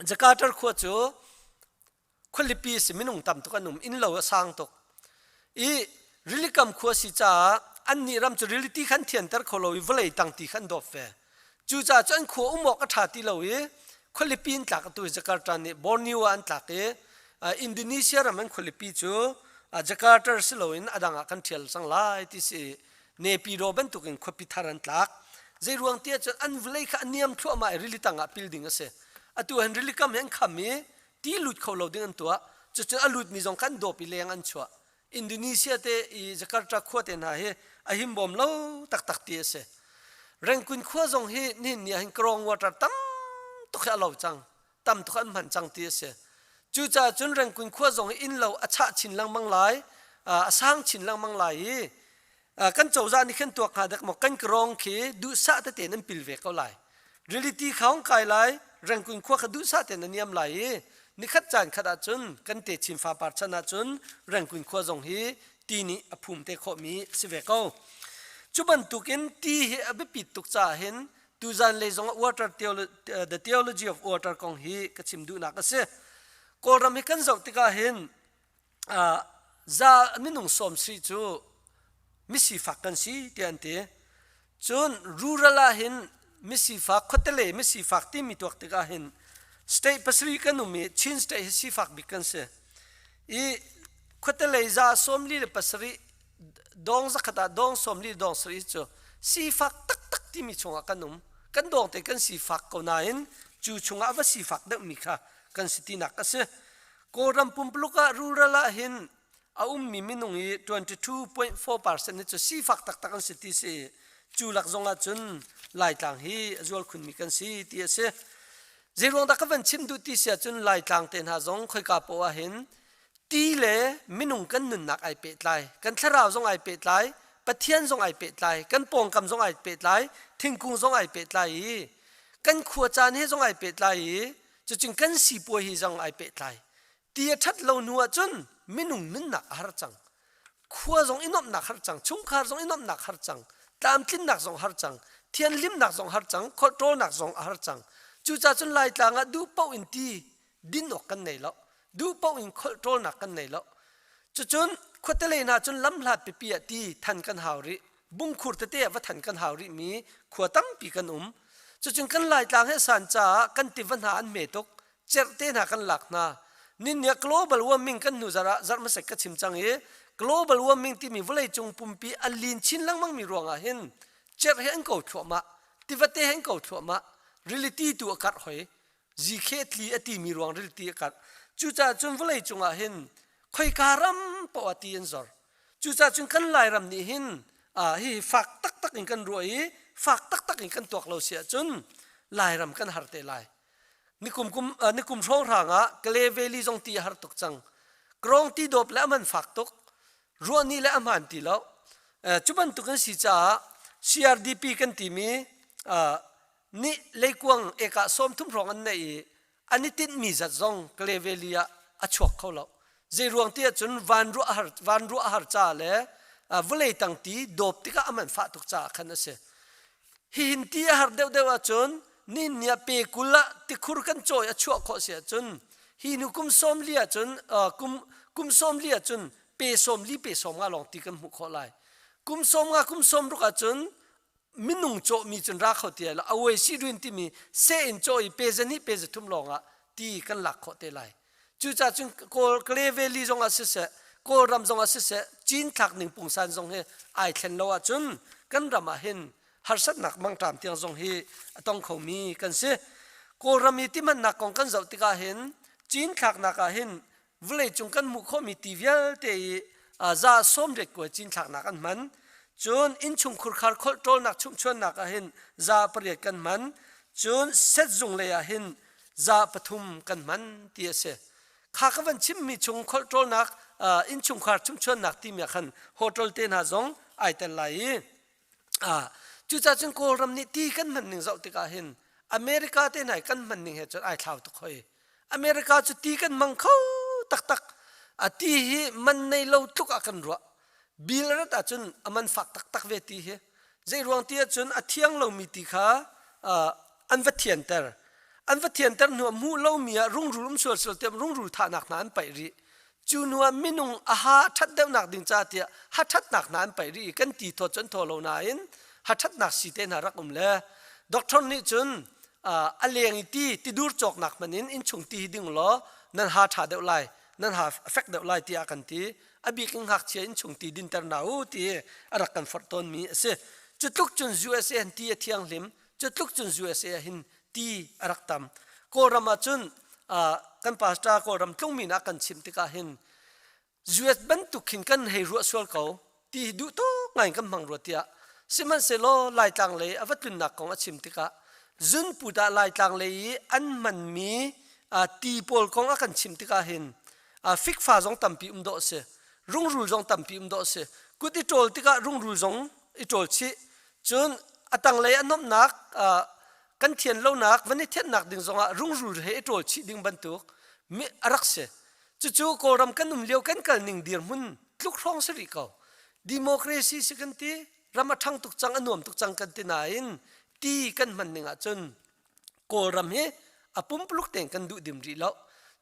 Jakarta khua cu khualipi si minung tam tuk an um innlo a sang tuk i rilikam khua si caah annih ram cu rili ti khan thianter kho lo i vawlei tang ti khan dawp ve cucaah cu an khua um awk a ṭha ti lo i khualipi in tlak atu Jakarta nih Borneo ah an tlak i Indonesia ram an khualipi cu Jakarta si loin a dang ah kan ṭhial cang lai ti si Naypyidaw bantukin khuapi thar an tlak. Zeiruang tiah cun an vawlei kha a niam thluahmah i rili tangah pil ding a si. Atu han rili kam hi an kham i ti lut kho lo ding an tuah. Cucun a lutmi zong kha an dawp i leng an chuah. Indonesia te i Jakarta khua te hna hi a himbawm lo taktak ti a si. Rengkun khua zong hi nihin ni ah hin Krong water tam tuk hi a lo cang. Tam tuk an hman cang ti a si. Cucaah cun Rengkun khua zong hi innlo a chah chin lengmang lai, a sang chin lengmang lai i kan cozah nih khin tuak hnga dek maw kan krawng khi duhsah tete in an pil ve ko lai. Reality kha hong kai lai, Rengkun khua kha duhsah tein a niam lai i nikhat caan khat ahcun kan te chin fapar chan ahcun Rengkun khua zong hi ti nih a phum te khawhmi si ve ko. Cu bantukin ti hi a biapit tuk caah hin Tuzan lei zong ah water theology, the theology of water kong hi ka chim duhnak a si. Kawlram hi kan zoh tikah hin za minung sawm si cu misifak kan si tiah an ti. Cun rural ah hin misifak khuatele misifak timi tuak tikah hin state pasarih kan um i Chin state hi sifak bik kan si. I khuatelei za 47 dong zakhat ah dong 40 dong sarih cu sifak taktak timi chungah kan um. Kan dawng te kan sifak ko nain cu chungah va sifak deuhmi kha kan si tinak a si. Kawlram pumpuluk ah rural ah hin a ummi minung i 22.4% hi cu sifak taktak an si ti si. Cu lak zong ah cun Laitlang hi a zual khunmi kan si ti a si. Zeiruang dah ka van chim duh ti si ahcun Laitlang te hna zong khoika poah ah hin Ti le minung kan nunnak ai pehtlai, kan thlarau zong ai pehtlai, Pathian zong ai pehtlai, kan pawngkam zong ai pehtlai, thingkung zong ai pehtlai i kan khua caan he zong ai pehtlai i cucun kan sipuai hi zong ai pehtlai. Ti a ṭhat lo hnu ahcun minung nunnak a har cang. Khua zong i nuamhnak har cang, chungkhar zong i nuamhnak har cang, tlamtlinnak zong har cang, thianhlimnak zong har cang, kholhṭawlnak zong a har cang. Cucaah cun Laitlang ah duh paoh in ti din awk kan nei lo duh paoh in kholh ṭawlnak kan nei lo. Cucun khuatelei hna cun lamhlat pipi ah ti than kan hau rih, bungkhur tete ah va than kan hau rih mi khua tampi kan um. Cucun kan Laitlang he san caah kan tiva hna an hme tuk, cerhte hna kan lak hna. Ninni ah global warming kan hnu zarh ah zarh hmasat ka chim cang i global warming timi vawleicung pumpi a lin chin lengmang mi ruangah hin cerh hi an ko thluahmah, tivate hi an ko thluahmah, rili ti tu a karh hoi. Zikhe tli a timi ruang rilti a karh. Cucaah cun vawlei cungah hin khoika ram paoh ah ti an zor. Cucaah cun kan Lairam nih hin hihi fak taktak in kan ruah i fak taktak in kan tuak lo si ahcun Lairam kan har te lai. Nikum kum nikum hrawnghrang ah Kale Valley zong ti a har tuk cang. Krong ti dawp le a man fak tuk. Ruah nih le a hmaan ti lo. Cu bantuk an si caah CRDP kan timi nih leikuang ekah 30 hrawng an neih i an i tinhmi zat zong Kale Valley ah a chuak kho lo. Zeiruang ti ahcun van ruah har van ruah a har caah le vawlei tang ti dawp tikah a man fah tuk caah khan a si. Hihin ti a har deuhdeuh ahcun nihin ni ah pe 20 ah tikhur kan cawi a chuah khawh si ahcun hi hnu kum 40 ahcun kum kum 40 ahcun pe 40 pe 50 lawng ti kan hmuh khawh lai. Kum 50 kum 60 ahcun minung cawhmi cun ra kho ti lo awei si rin timi seh in cawh i pe zahnih pe zathum lawng ah ti kan lak khawh te lai. Cucaah cun Kawl Kale Valley zong ah siseh Kawlram zong ah siseh cinthlak ning pungsan zong hi ai thlen lo ahcun kan ram ah hin harsatnak mangṭam tiang zong hi a tong khomi kan si. Kawlram i timannak kong kan zoh tikah hin cinthlaknak ah hin vawleicung kan hmuh khawhmi ti vialte i za 80 kuai cinthlaknak an hman. Cun innchung khurkhar kholh ṭawlnak chumhchuannak ah hin za pariat kan hman. Cun setzung lei ah hin za pathum kan hman ti a si. Kha ka van chimmi chung kholh ṭawlnak innchungkhar chumhchuannak timi ah khan hotel te hna zong ai tel lai i cucaah cun Kawlram nih ti kan hman ning zoh tikah hin America te hna i kan hman ning he cun ai thlau tuk hoi. America cu ti kan hmang kho taktak. A ti hi man nei lo tluk ah kan ruah. Bill rat ahcun a man fak taktak ve ti hi. Zei ruang ti ahcun a thiang lomi ti kha an va thianter. An va thianter hnu ah hmuh lomi ah rungrul um sual sual tiah rungrul thahnak hna an paih rih. Cu hnu ah minung a ha ṭhat deuhnak ding ca tiah ha ṭhatnak hna an paih rih i kan ti thawt cu an thaw lo nain ha ṭhatnak sii te hna rak um le doctor nih cun a leng i ti tidur cawknak hmanh in innchung ti hi ding law nan ha ṭha deuh lai nan ha a fek deuh lai tiah kan ti. A bik in ngakchia innchung ti dinter hna u ti a rak kan forh tawnmi a si. Cu tluk cun USA hin ti a thianghlim, cu tluk cun USA ah hin ti a rak tam. Kawlram ah cun kan pastor Kawlram tlungmi na kan chimh tikah hin US bantuk khin kan hei ruah sual ko ti hi duh tuk ngai kan hmang rua tiah sihmanhsehlaw Laitlang lei a va tlunnak kong a chim tikah zunput ah Laitlang lei i an hmanmi ti pawl kong a kan chimh tikah hin fikfa zong tampi um dawh a si rungrul zong tampi um dawh a si kut i ṭawl tikah rungrul zong i ṭawl chih cun a tanglei a nuamhnak kan thian lonak van i thianhnak ding zongah rungrul he i ṭawl chih ding bantuk a rak si cucu kawlram kan um lio kan kal ning dirhmun tluk hrawng si rih ko democracy si kan ti ram a ṭhang tuk cang a nuam tuk cang kan ti nain ti kan hman ning ahcun Kawlram hi a pumpuluk tein kan duh dim rih lo.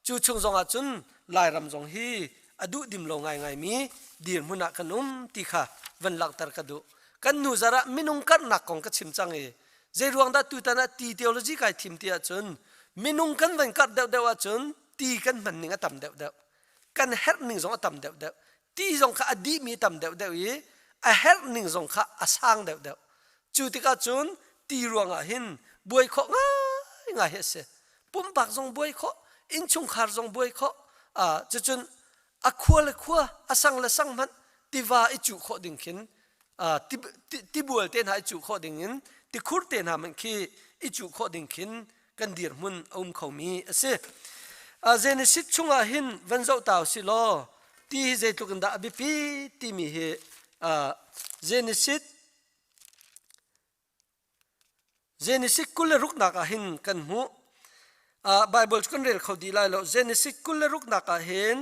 Cu chung zong ah cun Lairam zong hi a duh dim lo ngaingaimi dirhmun ah kan um ti kha van langhter ka duh. Kan nu zarh ah minung karhnak kong ka chim cang i zei ruang dah tutan ah ti theology kai thim ti ahcun minung kan van karh deuhdeuh ahcun ti kan hman ning a tam deuhdeuh. Kan herh ning zong a tam deuhdeuh. Ti zong kha a dihmi a tam deuhdeuh i a herh ning zong kha a sang deuhdeuh. Cu tikah cun ti ruangah hin buai khawh ngaingai hi a si. Pumpak zong buai khawh, innchungkhar zong buai khawh, uh, cucun a khua le khua, a sang le sang hmanh tiva i cuh khawh ding khin uh, tibual te hna i cuh khawh ding in tikhur te hna hmanh khi i cuh khawh ding khin kan dirhmun a um khomi a si. Uh, Genesis chungah hin van zoh ta usih law ti hi zeitluk in dah a biapi timi hi uh, Genesis Genesis 26 ah hin kan hmuh. Uh, Bible cu kan rel kho dih lai lo. Genesis 26 ah hin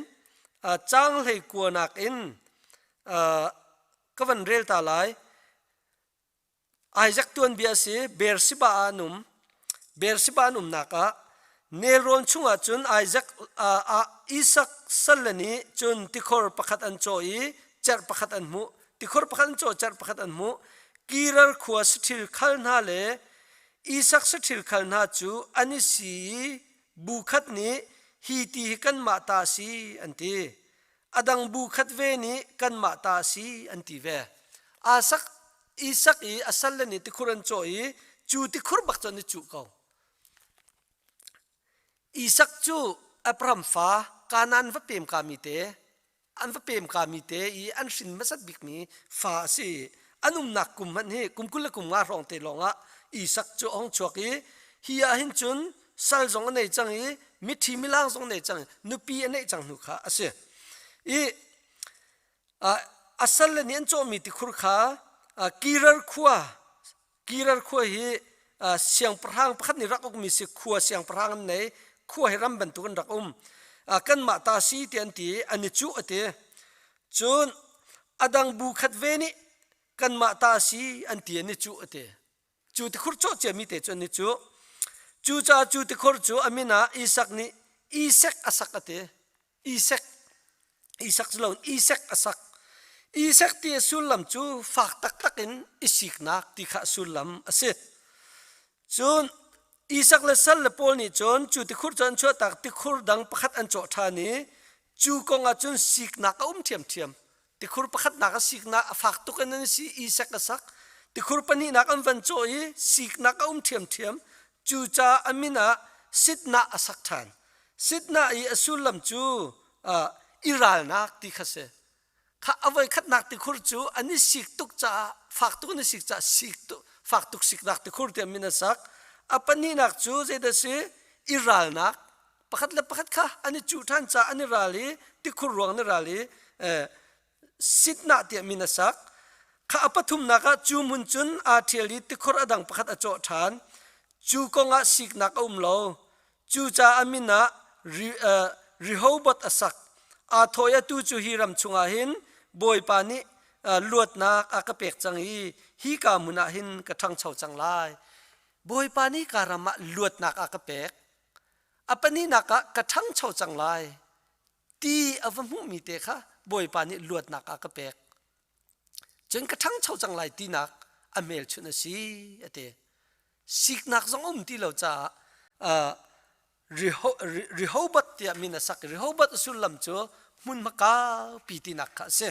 uh, caang hlei kuanak in uh, ka van rel ta lai. Isaac tuanbia a si. Beersheba ah an um. Beersheba an umnak ah nelrawn chungah cun Isaac uh, Isak salle nih cun tikhor pakhat an cawh i cerh pakhat an hmuh. Tikhor pakhat an cawh, cerh pakhat an hmuh. Kirar khua saṭhil khal hna le Isak saṭhil khal hna cu an i si i bu khat nih hi ti hi kanmah ta a si an ti. A dang bu khat ve nih kanmah ta a si an ti ve. Asak Isak i a salle nih tikhur an cawh i cu tikhur bak cu an i cuh ko. Isak cu Abraham fa Kanaan va pem kami te an va pem kami te i an hrin hmasat bikmi fa a si. An umnak kum hmanh hi kum 20 le kum nga hrawng te lawngah Isak cu a hung chuak i hi ah hin cun sal zong a nei cang i mithi milang zong a nei cang i nupi a neih cang hnu kha a si. I a salle nih an cawhmi tikhur kha Kirar khua Kirar khua hi siangpahrang pakhat nih rak ukmi si khua siangpahrang an nei khua hi ram bantuk an rak um kanmah ta si ti an ti an i cuh a ti cun a dang bu khat ve nih kanmah ta si an ti an i cuh a ti cu tikhur cawh ciami te cu an i cuh cucaah cu tikhur cu a min ah Isak nih Isek a sak a ti Isek Isak si loin Isek a sak. Isek ti a sullam cu fak taktak in i siknak ti kha a sullam a si. Cun Isak le sal le Paul nih cun cu tikhur cu an chuahtak tikhur dang pakhat an cawh ṭhan i cu kong ah cun siknak a um ṭhiamṭhiam. Tikhur pakhatnak a siknak a fak tuk in an si Isak a sak. Tikhur pahnihnak an van cawh i siknak a um ṭhiamṭhiam. Cucaah a min ah Sitnah a sak ṭhan. Sitnah i a sullam cu uh, i ralnak ti kha si. Kha a voikhatnak tikhur cu an i sik tuk caah fak tuk an i sik caah sik tuk fak tuk siknak tikhur tiah min a sak. A pahnihnak cu zeidah si i ralnak pakhat le pakhat kha an i cuh ṭhan caah an i ral i tikhur ruang an i ral i sitnah tiah min a sak. Kha a pathumnak ah cu hmun cun aa ṭhial i tikhor a dang pakhat a cawh ṭhan. Cu kong ah siknak a um lo. Cucaah a min ah Rehoboth a sak. Aa thawi atu cu hi ram chungah hin Bawipa nih. luatnak a ka pek cang i hi ka hmun ah hin ka ṭhangcho cang lai. Bawipa nih ka ram ah luatnak a ka pek. A pahnihnak ah ka ṭhangcho cang lai ti a va hmuhmi te kha Bawipa nih luatnak a ka pek. Cun ka ṭhangcho cang lai tinak a hmelchunh a si a ti. Siknak zong a um ti lo caah Rehoboth tiah min a sak. Rehoboth a sullam cu hmunhma kaupi tinak kha a si.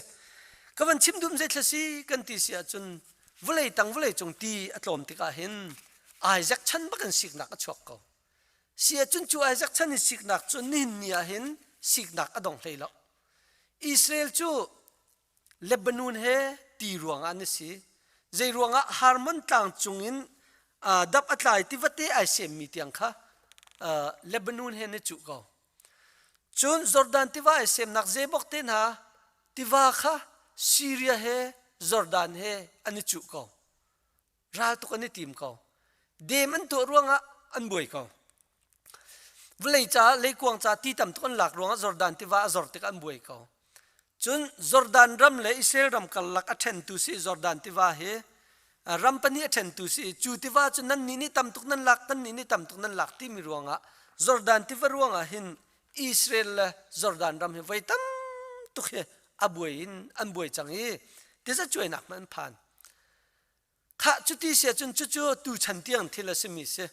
Ka van chim dum zeithla si kan ti si ahcun vawlei tang vawlei cung ti a tlawm tikah hin Isaac chan bak in siknak a chuak ko. Si ahcun cu Isaac chan in siknak cu nihin ni ah hin siknak a dong hlei lo. Israel cu Lebanon he ti ruangah an si. Zei ruangah Harmon tlang cungin dap a tlai tivate ai semmi tiang kha Lebanon he na cuh ko. Cun Jordan tiva ai semnak Zebok te hna tiva kha Syria he Jordan he an i cuh ko. Ral tuk an i tim ko. Dem an tuah ruangah an buai ko. Vawlei ca leikuang ca ti tam tuk an lak ruangah Jordan tiva a zor tikah an buai ko. Cun Jordan ram le Israel ram karlak a ṭhentu si Jordan tiva hi ram pahnih a ṭhentu si cu tiva cu nan nih nih tam tuk nan lak kan nih nih tam tuk nan lak timi ruangah Jordan tiva ruangah hin Israel le Jordan ram hi voi tam tuk hi a buai in an buai cang i tiza cuainak hmanh an phan. Khah cuti si ahcun cucu tuchan tiang thil a simi si.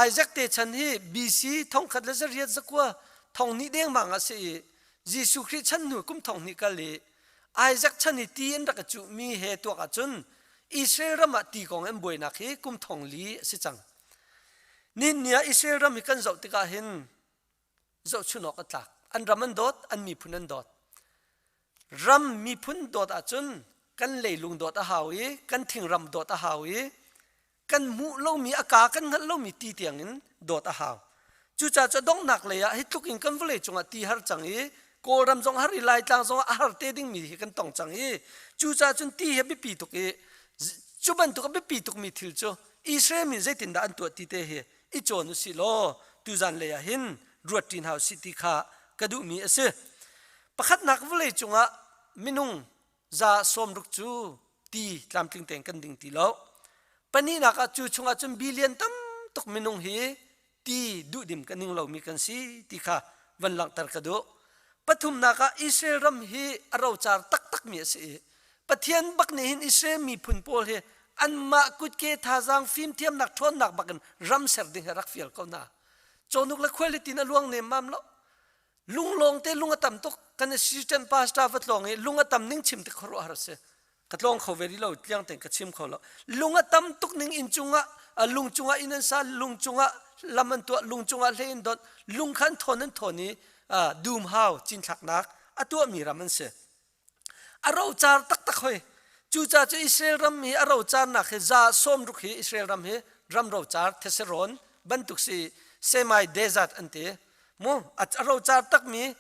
Isaac te chan hi BC thongkhat le zariat zakua thong hnih dengmang ah si i Jesuh Khrih chan hnu kum thong hnih kal i Isaac chan i ti an rak i cuhmi he tuak ahcun Israel ram ah ti kong an buainak hi kum thong li a si cang. Nihin ni ah Israel ram hi kan zoh tikah hin zohchun awk a tlak. An ram an dawt, an miphun an dawt. Ram miphun dawt ahcun kan leilung dawt a hau i kan thingram dawt a hau i kan hmuh lomi a ka kan hngalh lomi ti tiangin dawt a hau. Cucaah cu donghnak lei ah hi tluk in kan vawlei cungah ti har cang i Kawlram zong har i Laitlang zong ah a har te dingmi hi kan tong cang i cucaah cun ti hi a biapi tuk i cu bantuk a biapi tukmi thil cu Israel mi zeitindah an tuah ti te hi i cawn u sih law tuzan lei ah hin ruat ṭi hna u sih ti kha ka duhmi a si. Pakhatnak vawlei cungah minung za sawmruk cu ti tlamtling tein kan ding ti lo. Pahnihnak ah cu chungah cun billion tam tuk minung hi ti duhdim kan ning lomi kan si ti kha van langhter ka duh. Pathumnak ah Israel ram hi a rocar taktakmi a si i Pathian bak nih hin Israel miphun pawl hi anmah kutke thazaang fimthiamnak ṭhawnnak bak in ram ser ding hi rak fial ko hna. Cawhnuk le khualitin a luang nemmam lo. Lunglawng te lung a tam tuk. Kan assistant pastor va tlawng i lung a tam ning chim tik khuaruahhar a si. Ka tlawng kho ve rih lo, tliang tein ka chim kho lo. Lung a tam tuk ning inn cungah lung cungah inn an sa, lung cungah lam an tuah, lung cungah hlei an donh, lung kha an thawn an thawn i dum hau cinthlaknak a tuahmi ram an si. A rocar taktak hoi. Cucaah cu Israel ram hi a rocarnak hi za sawmruk hi Israel ram hi ram rocar theserawn bantuk si semi desert an ti. Mu a rocar takmi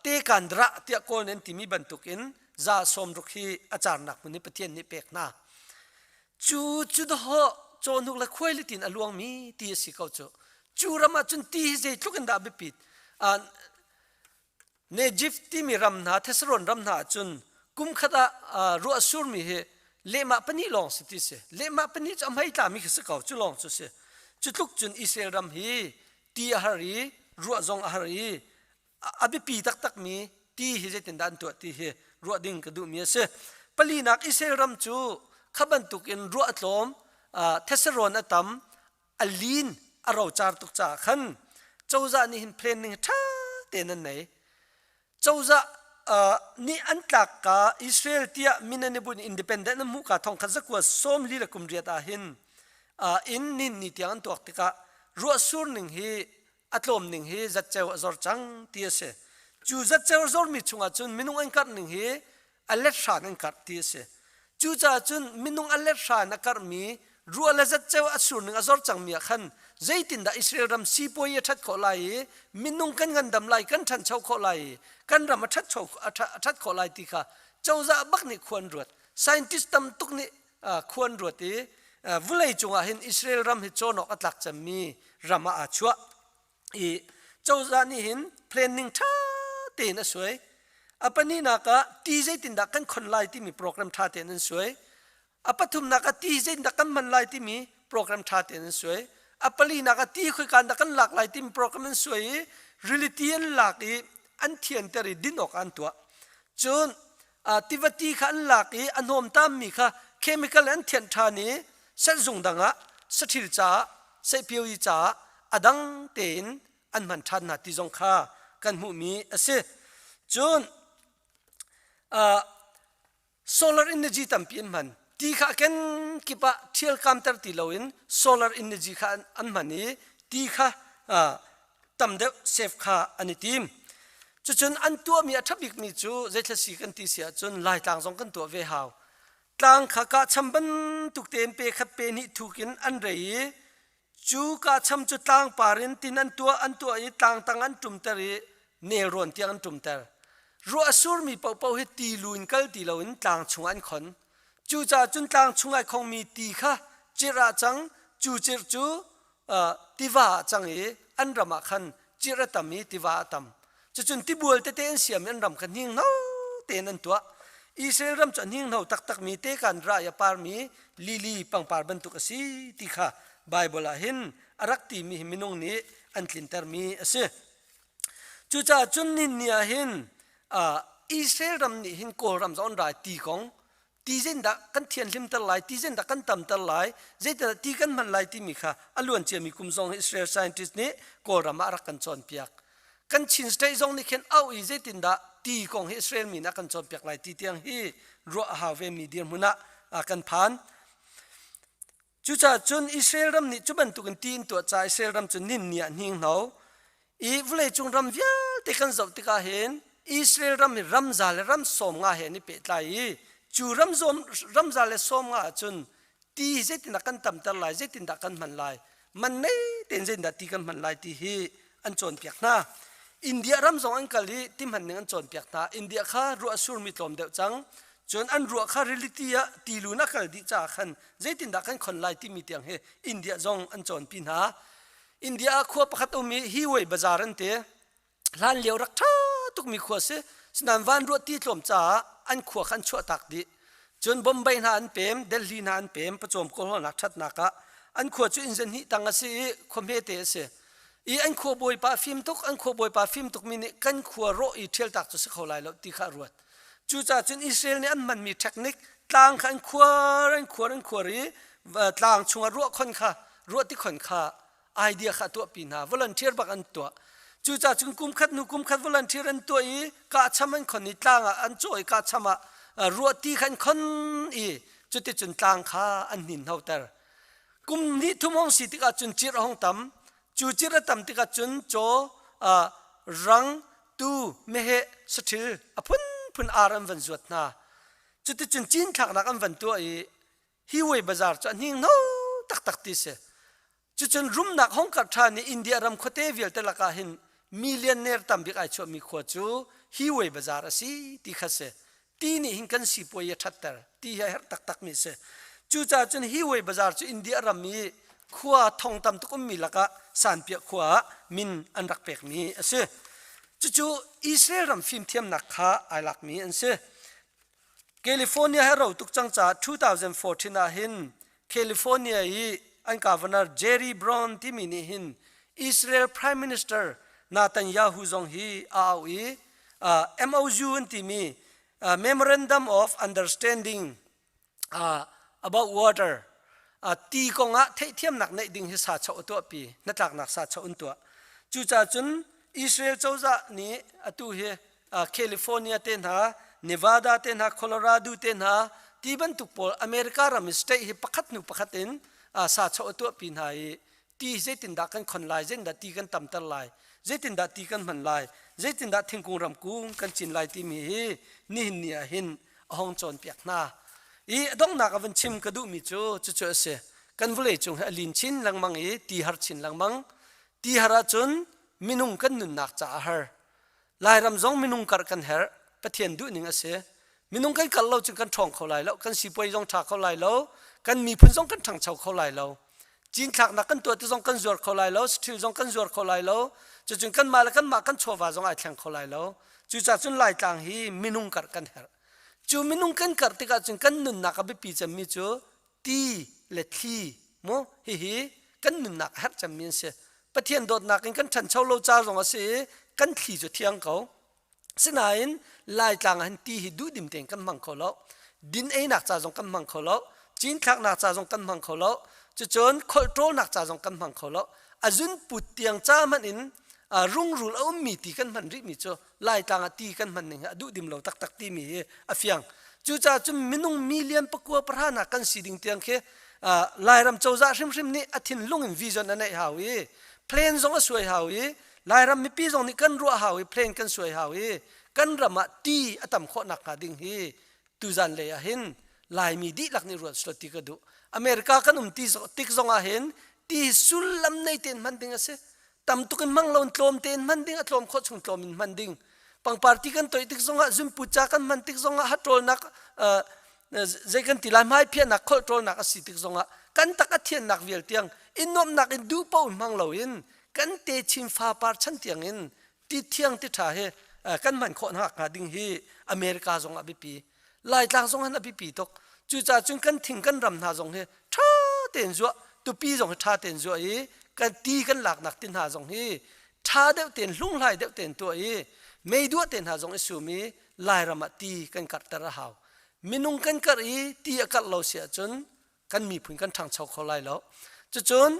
tekandra tiah kawl nih an timi bantukin za sawmruk hi a carnak hmun hi Pathian nih pek hna. Cu cu dawh cawhnuk le khuailitin a luangmi ti a si ko cu. Cu ram ah cun ti hi zeitluk in dah a biapit. Egypt timi ram hna Thessalon ram hna ahcun kum khat ah ruah surmi hi lehmah pahnih lawng si ti si. Lehmah pahnih cu a hmei tlami khi si ko, cu lawng cu si. Cu tluk cun Israel ram hi ti a har i ruah zong a har i a biapi taktakmi ti hi zeitindah an tuah ti hi ruah ding ka duhmi a si. Palinak Israel ram cu kha bantukin ruah a tlawm, Thessalon a tam, a lin a rocar tuk caah khan cozah nih hin planning ṭha tein an nei. Cozah nih an tlak ka Israel tiah min an i bunh independent an hmuh ka thongkhat zakua sawm li le kum riat ah hin in nin ni tiang an tuak tikah ruahsur ning hi a tlawm ning hi zatceu a zor cang ti a si. Cu zatceu a zormi chungah cun minung an karh ning hi a let hran an karh ti a si. Cucaah cun minung a let hran a karhmi ruah le zatceu a sur ning a zor cangmi ah khan zeitindah Israel ram sipuai a ṭhat khawh lai i minung kan ngandam lai kan ṭhancho khawh lai i kan ram a ṭhat khawh lai ti kha cozah bak nih khua an ruat. Scientist tam tuk nih khua an ruat i vawlei cungah hin Israel ram hi cawn awk a tlak cemmi ram ah aa chuah. I cozah nih hin planning ṭha tein a suai. A pahnihnak ah ti zeitindah kan khon lai timi program ṭha tein an suai. A pathumnak ah ti zeitindah kan hman lai timi program ṭha tein an suai. A palinak ah ti khoika in dah kan lak lai timi program an suai i rili ti an lak i an thianter i din awk an tuah. Cun tiva ti kha an lak i a hnawmtammi kha chemical an thianh ṭhan i sehzung dang ah saṭhil caah sehpioyi caah a dang tein an hman ṭhan hna ti zong kha kan hmuhmi a si. Cun solar energy tampi an hman. Ti kha a kenkip ah ṭhialkamter ti loin solar energy kha an hman i ti kha tam deuh save kha an i tim. Cucun an tuahmi a ṭha bikmi cu zeithla si kan ti si ahcun Laitlang zong kan tuah ve hau. Tlang kha kahcham bantuk tein pe khat pe hnih thuk in an rei i Cu kahcham cu tlangpar in tin an tuah an tuah i tlangtang an ṭumter i nelrawn tiang an ṭumter. Ruah a surmi paohpaoh hi ti lu in kal ti loin tlang chungah an khon. Cucaah cun tlang chung ai khongmi ti kha cirh ah cang, cu cirh cu uh, tiva ah cang i an ram ah khan cirh a tam i tiva a tam. Cucun tibual tete an siam i an ram kha hninghno tein an tuah. Israel ram cu a hninghno taktakmi tekan ra i a parmi lily pangpar bantuk a si ti kha Baibal ah hin a rak timi hi minung nih an tlintermi a si. Cucaah cun nin ni ah hin Israel ram nih hin Kawlram zong an rai ti kong ti zeitindah kan thianhlimter lai ti zeitindah kan tamter lai zeitindah ti kan hman lai timi kha a luan ciami kum zong Israel scientist nih Kawlram ah a rak kan cawnpiak kan Chin state zong nih khin au i zeitindah ti kong hi Israel mi nih a kan cawnpiak lai ti tiang hi ruah a hau ve mi dirhmun ah kan phan Cucaah cun Israel ram nih cu bantukin ti in tuah caah Israel ram cu nin ni ah hninghno i vawleicung ram vialte kan zoh tikah hin Israel ram hi ramza le ram sawm nga he an i pehtlai i cu ram, ramza le sawm nga ahcun ti zeitindah kan tamter lai zeitindah kan hman lai man nei tein zeitindah ti kan hman lai ti hi an cawnpiak hna. India ram zong an kal i ti hman ning an cawnpiak hna. India kha ruah surmi tlawm deuh cang. Cun an ruah kha reality ah tilu na kal dih caah khan zeitindah kan khon lai timi tiang hi India zong an cawnpi hna. India ah khua pakhat um i Hiway Bazar an ti. Hlan lio rak ṭha tukmi khua si. Sinain van ruah ti tlawm caah an khua kha an chuahtak dih. Cun Bombay hna an pem, Delhi hna an pem, pawcawm kawlhawlnak ṭhatnak ah an khua cu inn hnih tang a si i khua hmete a si. I an khua bawipa fim tuk, an khua bawipa fim tukmi nih kan khua rawh i ṭhialtak cu si kho lai lo ti kha a ruat. Cucaah cun Israel nih an hmanmi technique tlang kha an khuar, an khuar, an khuar i tlang chungah ruah khon kha, ruah ti khon kha idea kha a tuahpi hna. Volunteer bak an tuah. Cucaah cun kum khat hnu kum khat volunteer an tuah i kahcham an khon i tlang ah an cawh i kahcham ah ruahti kha an khon i cuticun tlang kha an hninhnoter. Kum hnih thum hong si tikah cun cirh a hong tam. Cu cirh a tam tikah cun caw, rang, tuu, meheh, saṭhil a phunphun ar an van zuat hna. Cuticun cinthlaknak an van tuah i hiway bazar cu a hninghno taktak ti si. Cucun rumnak hong karh ṭhan i India ram khuate vialte lakah hin millionaire tambik ai chuahmi khua cu hiway bazar a si ti kha si. Ti nih hin kan sipuai a ṭhatter ti hi a herh taktakmi a si. Cucaah cun hiway bazar cu India ram i khua thong tam tuk ummi lakah Sanpiah khua ah min an rak pekmi a si. Cucu Israel ram fimthiamnak kha ai lakmi an si. California he ro tuk cang caah 2014 ah hin California i an governor Jerry Brown timi nih hin Israel Prime Minister Netanyahu zong hi a auh i uh, MOU an timi uh, Memorandum of Understanding uh, about water uh, ti kongah theihthiamnak neih ding hi sa cho a tuahpi hnatlaknak sa cho an tuah cucaah cun Israel cozah nih atu hi California te hna, Nevada te hna, Colorado te hna ti bantuk pawl America ram i state hi pakhat hnu pakhat in sa cho a tuahpi hna i ti zeitindah kan khon lai, zeitindah ti kan tamter lai, zeitindah ti kan hman lai, zeitindah thingkung ramkung kan cin lai timi hi nihin ni ah hin a hong cawnpiak hna. I a donghnak a van chim ka duhmi cu cucu a si. Kan vawlei cung hi a lin chin lengmang i ti har chin lengmang. Ti har ahcun minung kan nunnak caah a har. Lairam zong minung karh kan herh. Pathian duhning a si. Minung kan kal lo cun kan ṭhawng kho lai lo. Kan sipuai zong ṭha kho lai lo. Kan miphun zong kan ṭhangcho kho lai lo. Cinthlaknak kan tuah ti zong kan zuar kho lai lo, saṭhil zong kan zuar kho lai lo. Cucun kanmah le kanmah kan chawva zong ai thleng kho lai lo. Cucaah cun Laitlang hi minung karh kan herh. Cu minung kan karh tikah cun kan nunnak a biapi cemmi cu ti le thli mu hihi kan nunnak a herh cemmi an si. Pathian dawtnak in kan ṭhancho lo ca zong a si i kan thli cu thiang ko. Sinain Laitlang ah hin ti hi duhdim tein kan hmang kho lo. Din einak ca zong kan hmang kho lo. Cinthlaknak ca zong kan hmang kho lo. Cucun kholhṭawlnak ca zong kan hmang kho lo. A zunput tiang ca hmanh in rungrul a ummi ti kan hman rihmi cu Laitlang ah ti kan hman ning hi a duhdim lo taktak timi hi a fiang. Cucaah cun minung million pakua pahra hna kan si ding tiang khi Lairam cozah hrimhrim nih a thinlung in vision a neih hau i plan zong a suai hau i Lairam mipi zong nih kan ruah hau i plan kan suai hau i kan ram ah ti a tam khawh nakhnga ding hi tuzan lei ah hin Laimi dihlak nih ruat selaw ti ka duh. America kan um ti tik zong ah hin ti sullam nei tein hman ding a si. Tam tuk in hmang lo in tlawm tein hman ding, a tlawm khawh chung tlawm in hman ding. Pangpar ti kan toih tik zong ah zunput ca kan hman tik zong ah haṭawlnak zei kan ti lai hmaiphiahnak kholhṭawlnak a si tik zong ah kan tak a thiannak vial tiang i nuamhnak in duh paoh in hmang lo in kan techin fapar chan tiang in ti thiang ti ṭha hi kan hman khawh nakhnga ding hi America zong ah biapi Laitlang zong han a biapi tuk cucaah cun kan thing kan ram hna zong hi ṭha tein zuah tupi zong hi ṭha tein zuah i kan ti kan laknak ti hna zong hi ṭha deuh tein hlunghlai deuh tein tuah i meiduah te hna zong i sum i Lairam ah ti kan karhter a hau minung kan karh i ti a karh lo si ahcun kan miphun kan ṭhangcho kho lai lo cucun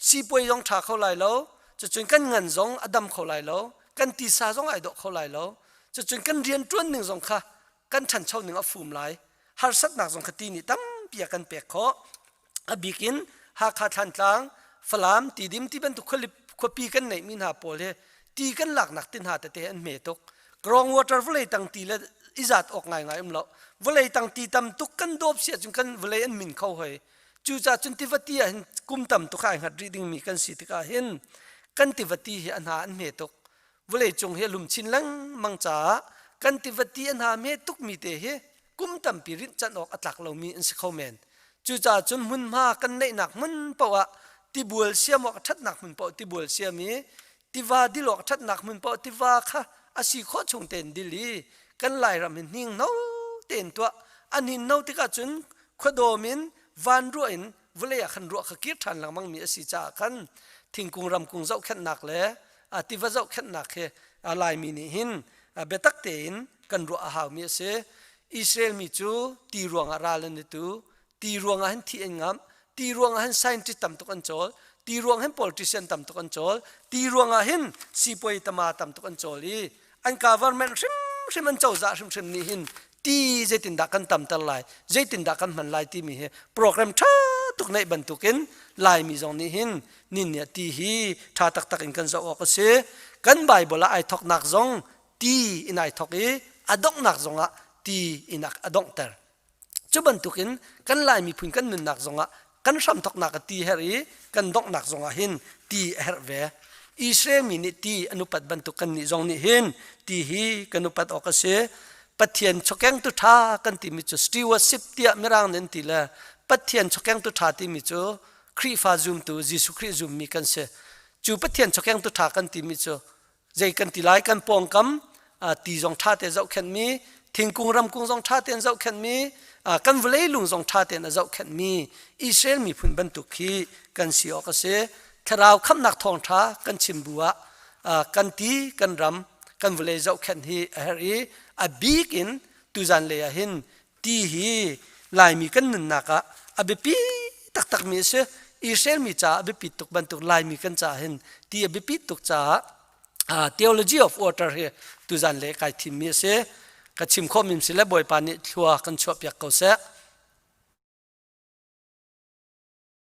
sipuai zong ṭha kho lai lo cucun kan ngan zong a dam kho lai lo kan tisa zong ai dawh kho lai lo cucun kan rianṭuan ning zong kha kan ṭhancho ning a fum lai harsatnak zong kha ti nih tampi a kan pek khawh a bik in Hakha Thlantlang Falam Tidim ti bantuk khuapi kan neihmi hna pawl hi ti kan laknak ti hna tete an hme tuk ground water vawlei tang ti le i zat awk ngaingai um lo vawlei tang ti tam tuk kan dawp si ahcun kan vawlei an min kho hoi cucaah cun tiva ti ah hin kum tam tuk ai hngat rih dingmi kan si tikah hin kan tiva ti hi a hna an hme tuk vawlei cung hi a lum chin lengmang caah kan tiva ti a hna hme tukmi te hi kum tampi rinh can awk a tlak lomi an si kho men cucaah cun hmunhma kan neihnak hmun paoh ah tibual siam awk a ṭhatnak hmun paoh tibual siam i tiva dil awk ṭhatnak hmun paoh tiva kha a si khawh chung tein dil i kan Lairam hi hninghno tein tuah a hninhno tikah cun khuadawm in vanruah in vawlei ah khan ruah kha kir ṭhan lengmang mi a si caah khan thingkung ramkung zohkhenhnak le tiva zohkhenhnak hi Laimi nih hin biatak tein kan ruah a haumi a si. Israel mi cu ti ruangah ral an i tu ti ruangah hin thi an ngamh ti ruangah hin scientist tam tuk an cawl ti ruang hin politician tam tuk an cawl ti ruangah hin sipuai tama tam tuk an cawl i an government hrimhrim an cozah hrimhrim nih hin ti zeitindah kan tamter lai zeitindah kan hman lai timi hi program ṭha tuk neih bantukin Laimi zong nih hin nin nih ti hi ṭha taktak in kan zoh awk a si kan Bible ah ai thoknak zong ti in ai thok i a donghnak zongah ti in a donghter Cu bantukin kan Lai miphun kan nunnak zongah kan hramthoknak a ti herh i kan donghnak zongah hin ti a herh ve. Israel mi nih ti an upat bantuk kan nih zong nih hin ti hi kan upat awk a si. Pathian chawkengtu ṭha kan timi cu stewardship tiah Mirang nih an ti le Pathian chawkengtu ṭha timi cu Khrihfa zumtu Jesuh Khrih zummi kan si. Cu Pathian chawkengtu ṭha kan timi cu zei kan ti lai kan pawngkam ti zong ṭha te zohkhenhmi thingkung ramkung zong ṭha tein zohkhenhmi kan vawlei lung zong ṭha tein a zohkhenhmi Israel miphun bantuk khi kan si awk a si thlarau khamhnak thawngṭha kan chim bu ah kan ti kan ram kan vawlei zohkhenh hi a herh i a bik in tuzan lei ah hin ti hi Laimi kan nunnak ah a biapi taktakmi a si. Israel mi caah a biapit tuk bantuk Laimi kan caah hin ti a biapit tuk caah theology of water hi tuzan le kai thimmi a si. Ka chim khawh mi si le Bawipa nih thlua kan chuahpiak ko seh.